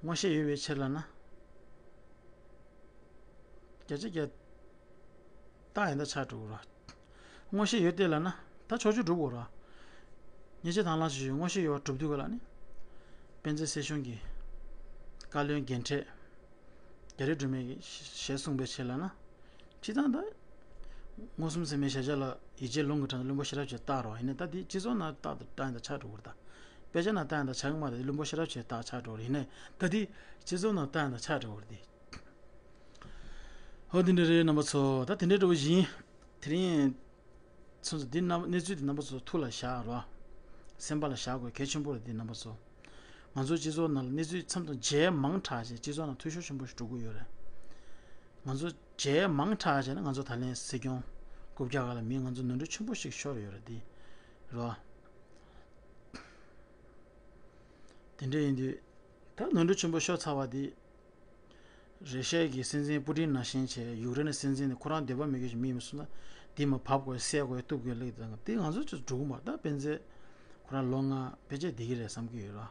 ངོ་ཤེས་ཡོད་པའི་ཕྱིར་ལབ་ན། བརྒྱ་ཆ་བརྒྱ། རྟགས་ཡིན་ད་ཆགས་འགྲོ་གི་རོ། ངོ་ཤེས་ཡོད་དེ་ལབ་ན་ད་ཕྱོགས་ཆོས་སྒྲུབ་དགོས་རོ། ཉེས་ཅན་དང་ལག་ཆོས་བྱེད་ངོ་ཤེས་ཡོད་པ་སྒྲུབ་དུས་ག་ལ་ནི། སྤེན་ཚེ་སྲིད་གཞུང་གི་བཀའ་བློན་རྒན་གྲས། རྒྱ་རི་སྒྲོལ་མས་ཞལ་གསུངས་པའི་ཕྱིར་ལབ་ན། སྤྱིར་བཏང་ད། མངོན་སུམ་ཚད་མའི་གཞལ་བྱ་ལ་ཡིད་ཆེས་ལུང་གི་དྲངས་བླུན་པོ་ཤེས་རབ་ཀྱིས་བརྟག་རོགས། ཡིན་ནའི་ད་འདི་སྤྱི་ཚོགས་ནང་བརྟག་ཏུ་བཏང་ཡིན་ད་ཆགས་འགྲོ་གི་རེད་ད། དཔེ་ཆ་ནང་བལྟ་ཡིན་ད་ཆགས་ཀྱི་མ་རེད། བླུན་པོ་ཤེས་རབ་ཀྱིས་བརྟག་ཆགས་འགྲོ་གི་རེད། ཡིན་ནའི་ད་འདི་སྤྱི་ཚོགས་ནང་བལྟ་ཡིན་ད་ཆགས་འགྲོ་གི་རེད་དེ། ཧོ་འདི་འདྲ་རེད་རྣམ་པ་ཚོ། ད་དེ་འདྲའི་འདྲ་བོ་ཞིག་ཡིན། དེ་རིང་ སོང་ཙང་འདི་རྣམ་གནས་ཚུལ་འདི་རྣམ་པ་ཚོ་ཐུགས་ལ་བཞག་རོགས། སེམས་པ་ལ་བཞག་དགོས་གལ་ཆེན་པོ་རེད། འདི་རྣམ་པ་ཚོ་ང་ཚོ་སྤྱི་ཚོགས་ནང་ལ་གནས་ཚུལ་མཚམས་མཚམས་མཇལ་མང་དྲགས་བྱས་སྤྱི་ཚོགས་ནང་འཐུས་ཤོར་ཆེན་པོ་ཞིག་འགྲོ་གི་ཡོད་རེད། ང་ཚོ་མཇལ་མང་དྲགས་བྱས་ན་ང་ཚོ་ད་ལན་སྲིད་སྐྱོང་རྐུབ་བཀྱག་སྒང་ལ་མི་ང་ཚོ་ནོར་འཁྲུལ་ཆེན་པོ་ཞིག་ཤོར་ཡོད་རེད། འདི་རོགས། དེ་འདྲ་ཡིན་དུས་ད་ནོར་འཁྲུལ་ཆེན་པོ་ཤོར་ཚར་བ་འདི། རེ་ཤའི་གི་སྲིད་འཛིན་པུ་ཏིན་ནང་བཞིན་བྱས་ཡུཀ་རེན་སྲིད་འཛིན་ནི་ཁོ་རང་འདོད་པ་མེད་མཁན་ཞིག་མི་ཡིན་པ་སོང་ན་འདི་མ་བབས་དགོས་སེལ་དགོས་གཏུབ་དགོས་ལེགས་དང་དེ་ང་ཚོ་ཅིག་འགྲོ་གི་མ་རེད། ད་སྤེན་ཚེ་ཁོ་རང་ལོ་ལྔ་ཕལ་ཆེར་བསྡད་ཀྱི་རེད་བསམ་གྱི་ཡོད་ར།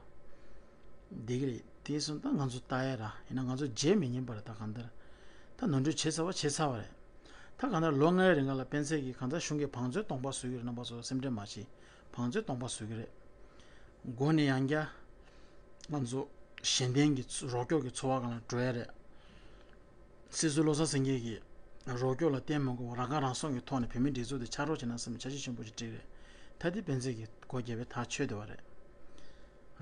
བསྡད་ཀྱི་རེད། དེ་སོང་ད་ང་ཚོ་ལྟ་ཡ་ར་ཡིན་ན་ང་ཚོ་བརྗེད་མི་ཉན་པ་རེད། ད་གང་ལྟར་ད་ནོར་འཁྲུལ་བྱས་ཚར་བ་བྱས་ཚར་བ་རེད། ད་གང་ལྟར་ལོ་ལྔའི་རིང་ལ་སྤེན་ཚེ་གིས་གང་ལྟར་གཞུང་གིས་བང་མཛོད་སྟོང་པ་བཟོ་གི་རེད། རྣམ་པ་ཚོ་སེམས་ཁྲལ་མ་བྱེད། བང་མཛོད་སྟོང་པ་བཟོ་གི་རེད། མགོ་ནས་ཡང་བསྐྱར་ང་ཚོ་གཞན་བརྟེན་གྱི་རོགས་སྐྱོར་གྱི་འཚོ་བ་སྒང་ལ་འགྲོ་ཡ་རེད། སྲིད་ཟུར་བློ་བཟང་སེང་གེ་གིས་རོགས་སྐྱོར་ལ་བརྟེན་མི་དགོས་པར་རང་ཁ་རང་གསོ་གི་ཐོག་ནས་བོད་མིའི་སྒྲིག་འཛུགས་དེ་ཕྱག་རོགས་བྱེད་གནང་བསམ་པའི་འཆར་གཞི་ཆེན་པོ་ཞིག་བསྒྲིགས་རེད། ད་དེ་སྤེན་ཚེ་གིས་སྒོ་བརྒྱབ་པའི་ཐག་ཆོད་བསྡད་པ་རེད།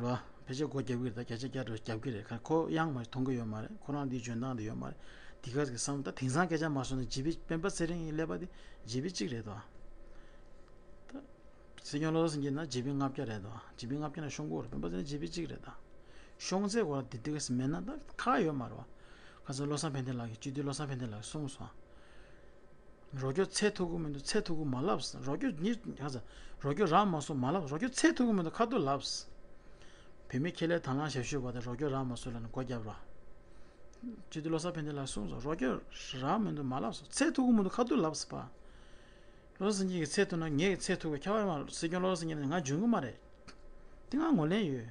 རོ། ཕལ་ཆེར་སྒོ་རྒྱབ་ཀྱི་རེད། ད་བརྒྱ་ཆ་བརྒྱ་རེད་རྒྱབ་ཀྱི་རེད། ཁ་ཁོ་གཡེང་མ་མཐོང་གི་ཡོད་མ་རེད། ཁོ་རང་འདིའི་འཇོན་ཐང་དེ་ཡོད་མ་རེད། འདི་ག་གི་བསམ་ད་དེང་སང་སྐད་ཆ་མ་གསུངས་ན་ཇི་པི་སྤེན་པ་ཚེ་རིང་གི་ཀླད་པ་དེ་ཇི་པི་གཅིག་རེད་དོ། ད། སྲིད་སྐྱོང་བློ་བཟང་སེང་གེ་ན་ཇི་པི་ལྔ་བརྒྱ་རེད་དོ། ཇི་པི་ལྔ་བརྒྱ་ན་ཤོང་གི་རེད། སྤེན་པ་ཚེ་རིང་ཇི་པི་གཅིག་རེད་ད། ཤོང་ཚད་གོ་ལ་དེ་དེ་ག་སི་མེད་ན་ད་ཁག་ཡོད་མ་རེད་བ། ཁ་སང་བློ་བཟང་ཕན་བདེ་ལགས་ཀྱིས་སྤྱི་འཐུས་བློ་བཟང་ཕན་བདེ་ལགས་ཀྱིས་གསུངས་སོང་། རོགས་སྐྱོར་ཚད་ཐུབ་ཀྱི་མི་འདུག་ཚད་ཐུབ་ཀྱི་མ་ལབ། རོགས་སྐྱོར་ཉིད་ཧ་ས། རོགས་སྐྱོར་རག་མ་སོང་མ་ལབ། རོགས་སྐྱོར་ཚད་ཐུབ་ཀྱི་མི་འདུག་ཁ་ཐུག་ལབ། བུད་མེད་ཁེ་ལས་དང་བླངས་ཞབས་ཞུ་བ་དེ་རོགས་སྐྱོར་རག་མ་སོང་ལབ་ནས་སྒོ་བརྒྱབ་ར། སྤྱི་འཐུས་བློ་བཟང་ཕན་བདེ་ལགས་གསུངས་སོང་། རོགས་སྐྱོར་རག་མི་འདུག་མ་ལབ་སོང་། ཚད་ཐུབ་ཀྱི་མི་འདུག་ཁ་ཐུག་ལབ་སོང་པ། བློ་བཟང་སེང་གེ་གི་ཚད་ཐུབ་ན་ངས་ཀྱི་ཚད་ཐུབ་པ་ཁྱབ་པ་མ་རེད། སྲིད་སྐྱོང་བློ་བཟང་སེང་གེ་ནས་ང་འཇོན་གི་མ་རེད། དེ་ང་ངོས་ལེན་ཡོད།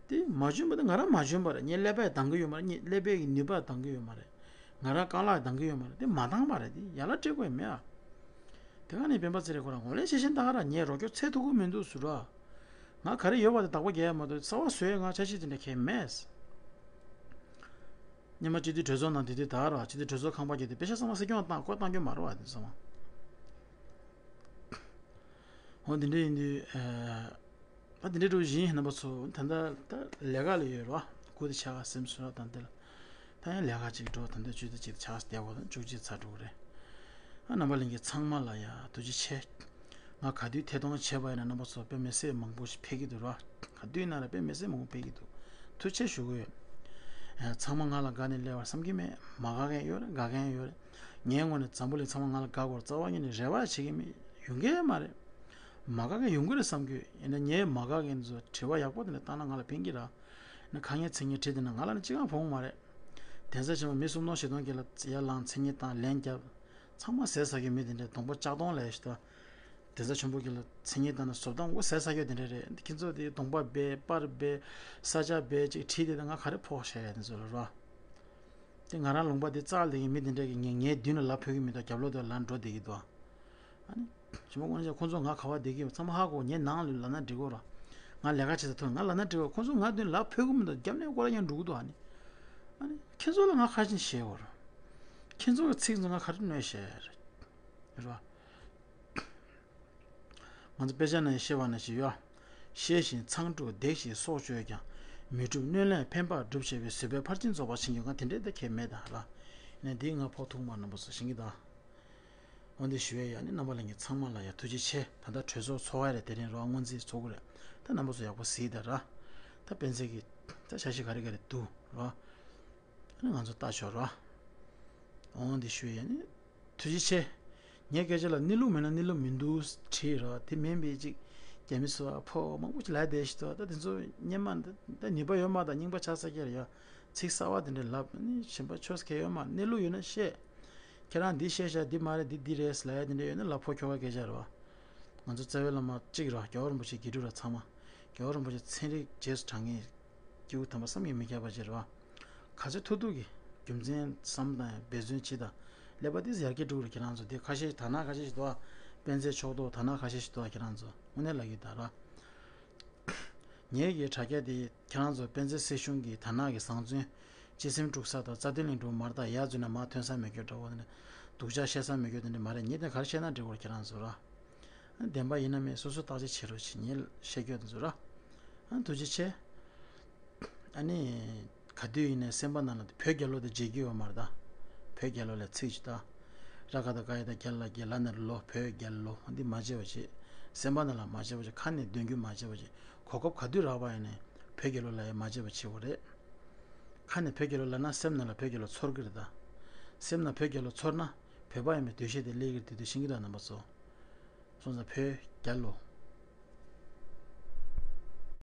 དེ་མ་འཇོན་པ་དེ་ང་རང་མ་འཇོན་པ་རེད། ངའི་ཀླད་པས་འདང་གི་ཡོད་མ་རེད། ངའི་ཀླད་པའི་གི་ནུས་པ་འདང་གི་ཡོད་མ་རེད། ང་རང་རྐང་ལག་འདང་གི་ཡོད་མ་རེད། དེ་མ་འདང་པ་རེད། དེ་ཡ་ལ་སྤྲད་དགོས་མེད་ཨ། དེ་ག་ནས་སྤེན་པ་ཚེ་རིང་ཁོ་རང་ངོས་ལེན་ཤེས་བཞིན་ད་ག་ར་ངས་རོགས་སྐྱོར་ཚད་ཐུབ་ཀྱི་མི་འདུག་ཟེར་ར། ང་ག་རེ་ཡོད་པ་དེ་བདག་པོ་རྒྱག་ཡ་མ་གཏོགས་རྩ་བ་བཟོ་ཡ་ང་འཆར་གཞི་དེ་འདྲ་གང་ཡང་མེད། སྔོན་མ་སྤྱི་འཐུས་གྲོས་ཚོགས་ནང་དེ་དུས་ད་ག་ར་སྤྱི་འཐུས་གྲོས་ཚོགས་ཁང་པ་བརྒྱུད་དེ་པེ་ཤ་ཚང་མ་སྲིད་སྐྱོང་བཏང་ཁོ་བཏང་རྒྱུ་མ་རེད་བ། དེ་ཚང་མ། འོ་འདི་འདྲ་ཡིན་དུས། ཨ་འདི་འདྲ་འགྲོ་བཞིན་རྣམ་པ་ཚོ་ད་ལྟ་ད་ལས་ཀ་ལ་ཡོད་རོགས་སྐུ་དེ་ཆགས་སེམས་སུ་ར་དང་དེ་ལ་ད་ཡང་ལས་ཀ་ཅིག་འགྲོ་ད་ལྟ་བཅུ་དེ་ཅིག་ཆགས་བསྡད་གོ་ད་བཅུ་གཅིག་ཚར་འགྲོ་གི་རེད། ཨ་རྣམ་པ་ལྷན་རྒྱས་ཚང་མ་ལ་ཡ་ཐུགས་རྗེ་ཆེ། ང་ག་དུས་ཐད་གཏོང་བྱས་པ་ཡིན་ན་རྣམ་པ་ཚོ་དཔེ་མི་སྲིད་མང་པོ་ཞིག་ཕེབས་ཀྱི་འདུག་ར། ག་དུས་ན་ར་དཔེ་མི་སྲིད་མང་པོ་ཕེབས་ཀྱི་འདུག་ཐུགས་རྗེ་ཆེ་ཞུ་གི་ཡོད། ཨ་ཚང་མ་ང་ལ་དགའ་ནས་སླེབས་པར་བསམ་གྱི་མེད། མ་དགའ་མཁན་ཡོད་རེད། དགའ་མཁན་ཡོད་རེད། ངའི་ངོས་ནས་འཛམ་བུ་གླིང་ཚང་མ་ང་ལ་དགའ་དགོས་རྩ་བ་ཉིད་ནས་རེ་བ་བྱེད་ཀྱི་མེད། ཡོང་གི་མ་རེད། མ་དགའ་མཁན་ཡོང་གི་རེད་བསམ་གྱི་ཡོད། ཡིན་ན་ངས་མ་དགའ་མཁན་ཚོ་དྲི་བ་ཡག་པོ་དེ་འདྲ་བཏང་ན་ང་ལ་ཕན་གྱི་ར། ཡིན་ན་ཁ་ངན་མཚན་ངན་བྲིས་བསྡད་ན་ང་ལ་ནི་ཅི་གང་ཕོག་མ་རེད། དེང་སང་ཕྱི་མ་མི་སུམ་སྟོང་བཞི་སྟོང་གི་ལ་ཡར་ལངས་མཚན་ངན་བཏང་ལན་བརྒྱབ། ཚང་མ་ཟས་ཟ་གི་མི་དེ་འདྲས་གདོང་པ་ལྕགས་གདོང་ལས་ཤི་ཏོ། དེ་ཚ་ཆེན་པོ་གི་ལ་མཚན་ཉིད་ལྟ་ན་བཟོ་སྟངས་འོ་ཟས་ཟ་གི་དེ་འདྲས་རེད། ཁྱེད་ཚོ་དེ་གདོང་པ་སྦས་པར་སྦས་ས་ཆ་སྦས་ཅིག་བྲིས་དེ་ད་ང་ག་རེ་ཕོག་བཤད་ཡ་དེ་ཚོ་ལ་རོ། དེ་ང་རང་ལུང་པ་དེ་རྩ་ལ་དེ་གི་མི་དེ་འདྲས་གི་ངས་ངའི་མདུན་ལ་ལབ་ཕོད་གི་མི་འདུག་རྒྱབ་ལོག་དེ་ལ་འགྲོ་བསྡད་ཀྱི་འདུག་ཨ་ནི། ཞི་མ་དཀོན་མཆོག་ཁོང་ཚོ་ང་ག་བ་བསྡད་ཀྱི་ཡོད་ཚང་མ་ཧ་གོ། ངའི་ནང་ལ་ལབ་ན་འགྲིག་གོ་ར། ང་ལས་ཀ་བྱེད་ས་ཐོན་ང་ལབ་ན་འགྲིག་གོ། ཁོང་ཚོ་ང་མདུན་ལབ་ཕོད་གི་མི་འདུག་རྒྱབ་ནས་སྐོར་ར་ཡང་འགྲོ་གི་འདུག་ཨ་ནི། ཨ་ནི་ཁྱེད་ཚོ་ལ་ང་ཁ་ཆེན་བཤད་གོ་ར། ཁྱེད་ཚོ་གི་ཚིག་ཚོ་ང་ག་རེ་གནོད་བཤད་ར། རེད་བ། ང་ཚོ་དཔེ་ཆ་ནང་བཤད་པ་ནང་བཞིན་ཡོད། ཤེས་བཞིན་མཚང་སྒྲུབ་བརྡེག་བཞིན་སྲོག་གཅོད་ཀྱང་། མི་སྒྲུབ་གནོད་ལན་ཕན་པར་སྒྲུབ་བྱེད་པའི། བཟོད་པས་ཕར་ཕྱིན་རྫོགས་པར་བྱིན་གྱིས་བཀང་། དེ་འདྲའི་ད་ཁྱད་མེད་ད་ར། ནས་འདི་ང་ཕོག་ཐུག་མ་རྣམ་པ་ཚོ་ཤེས་ཀྱི་ད། འོན་ཏེ་ཞུ་ཡས་ཡ་ནི་རྣམ་པ་ལྷན་རྒྱས་ཚང་མ་ལ་ཡ་ཐུགས་རྗེ་ཆེ། ད་ལྟ་གྲོས་ཚོགས་ཚོགས་ཡ་རེད། དེ་རིང་རོགས་སྔོན་རྩིས་ཚོགས་ཀྱི་རེད། ད་རྣམ་པ་ཚོ་ཡག་པོ་གཟིགས་ད་ར། ད་སྤེན་ཚེ་གི་ད་འཆར་གཞི་ག་རེ་ག་རེ་འདུག་ར། ཨ་ནི་ང་ཚོ་ལྟ་ཆོག་ར། འོང་འདི་ཞུ་ཡས་ནི། ཐུགས་རྗེ་ཆེ། ངའི་སྐད་ཆ་ལ་གནས་ལུགས་མེད་ན་གནས་ལུགས་མི་འདུག་བྲིས་ར། དེ་མིན་པའི་ཅིག་རྒྱ་མི་ཚོ་ཕོ་མང་པོ་ཅིག་ལ་བསྡད་ཤི་ཏོ། ད་དེ་ཚོ་སྙན་མ་འདི་ད་ནུས་པ་ཡོད་མ་ད་རྙིང་པ་ཆགས་ས་ཀྱི་རེད་ཡ། ཚིག་གསར་བ་དེ་འདྲ་ལབ་ནི་གཞན་པ་ཆོས་སྐད་ཡོད་མ། གནས་ལུགས་ཡོད་ན་བཤད། ཁྱེད་རང་འདི་བཤད་ཤག་འདི་མ་རེད་འདི་འདི་རེད་ལབ་ཡ་དེ་འདྲ་ཡོད་ན་ལབ་ཕོ་ཁྱོ་ག་སྐད་ཆ་རེད་བ། ང་ཚོ་རྩ་བའི་བླ་མ་གཅིག་ར་རྒྱལ་བ་རིན་པོ་ཆེ་དགེ་ཕྲུག་ར་ཚང་མ། རྒྱལ་བ་རིན་པོ་ཆེ་ཚན་རིག་རྗེས་སུ་འབྲང་མཁན་སྐྱེས་བུ་དམ་པ་བསམ་གྱིས་མི་ཁྱབ་པ་ཅིག་རེད་བ། ག་ཚོད་ཐུབ་ཐུབ་ཀྱིས་རྒྱུ་མཚན་བསམ་དང་འབད་བརྩོན་བྱེད་དང་། ཀླད་པ་ཏིས་ཡར་རྒྱས་འགྲོ་གི་རེད་ཁྱེད་རང་ཚོ། དེ་ཁ་ཤས་དར་ནག་ཁ་ཤས་ཤིག་འདུག་ཨ། སྤེན་ཚེ་ཕྱོགས་གཏོགས་དར་ནག་ཁ་ཤས་ཤིག་འདུག་ཨ། ཁྱེད་རང་ཚོ་དངོས་གནས་ལབ་ཀྱི་ད་ར། ངེད་ཀྱི་དྲ་རྒྱ་དེ་ཁྱེད་རང་ཚོ་སྤེན་ཚེ་སྲིད་གཞུང་གི་དར་ནག་གི་བཟང་བཙོན། སྤྱི་སེམས་དཀྲུག་ས་དང་རྩ་དོན་ལས་འགྲོ་མར་དང་ཡར་འཛུལ་ན་མར་ཐོན་ས་མེད་རྒྱུ་འདྲ་བོ་དེ་འདྲ། སྡུག་ཅག་བཤད་ས་མེད་རྒྱུ་དེ་འདྲ་མ་རེད། ངེད་དེ་ག་རེ་བཤད་ན་འགྲིག་གོ་ཁྱེད་རང་ཚོ་ར། བདེན་པ་ཡིན་ན་མིན་སོ་སོ་བརྟག་དཔྱད་བྱེད་རོགས་བྱེད། ངས་བཤད་རྒྱུ་དེ་ཚོ་ར། ཨ་ཐུགས་རྗེ་ཆེ། ཨ་ནི། ག་དུས་ཡིན་ནའི་སེམས་པ་ནང་ལ་བོད་རྒྱལ་ལོ་དེ་བརྗེད་རྒྱུ་ཡོད་མ་རེད་ད། བོད་རྒྱལ་ལོ་ལ་ཚིག་ཅིག་ད། ཀ་དང་ཀ་ཡ་དང་རྒྱ་ལ་རྒྱལ་ལ་ན་རོ་ལོ་བོད་རྒྱལ་ལོ་འདི་མ་བརྗེད་པ་བྱེད། སེམས་པ་ནང་ལ་མ་བརྗེད་པ་བྱེད། ཁ་ནས་འདོན་རྒྱུ་མ་བརྗེད་པ་བྱེད། གོ་སྐབས་ག་དུས་རག་པ་ཡིན་ནའི་བོད་རྒྱལ་ལོ་ལབ་ཡ་མ་བརྗེད་པ་བྱེད་དགོས་རེད། ཁ་ནས་བོད་རྒྱལ་ལོ་ལབ་ན་སེམས་ནང་ལ་བོད་རྒྱལ་ལོ་ཚོར་གི་རེད་ད། སེམས་ནང་བོད་རྒྱལ་ལོ་ཚོར་ན་བོད་པ་ཡིན་པའི་འདུ་ཤེས་དེ་སླེབས་ཀྱི་རེད། དེ་དུས་ཤེས་ཀྱི་རེད་རྣམ་པ་ཚོ། སོང་ཙང་བོད་རྒྱལ་ལོ།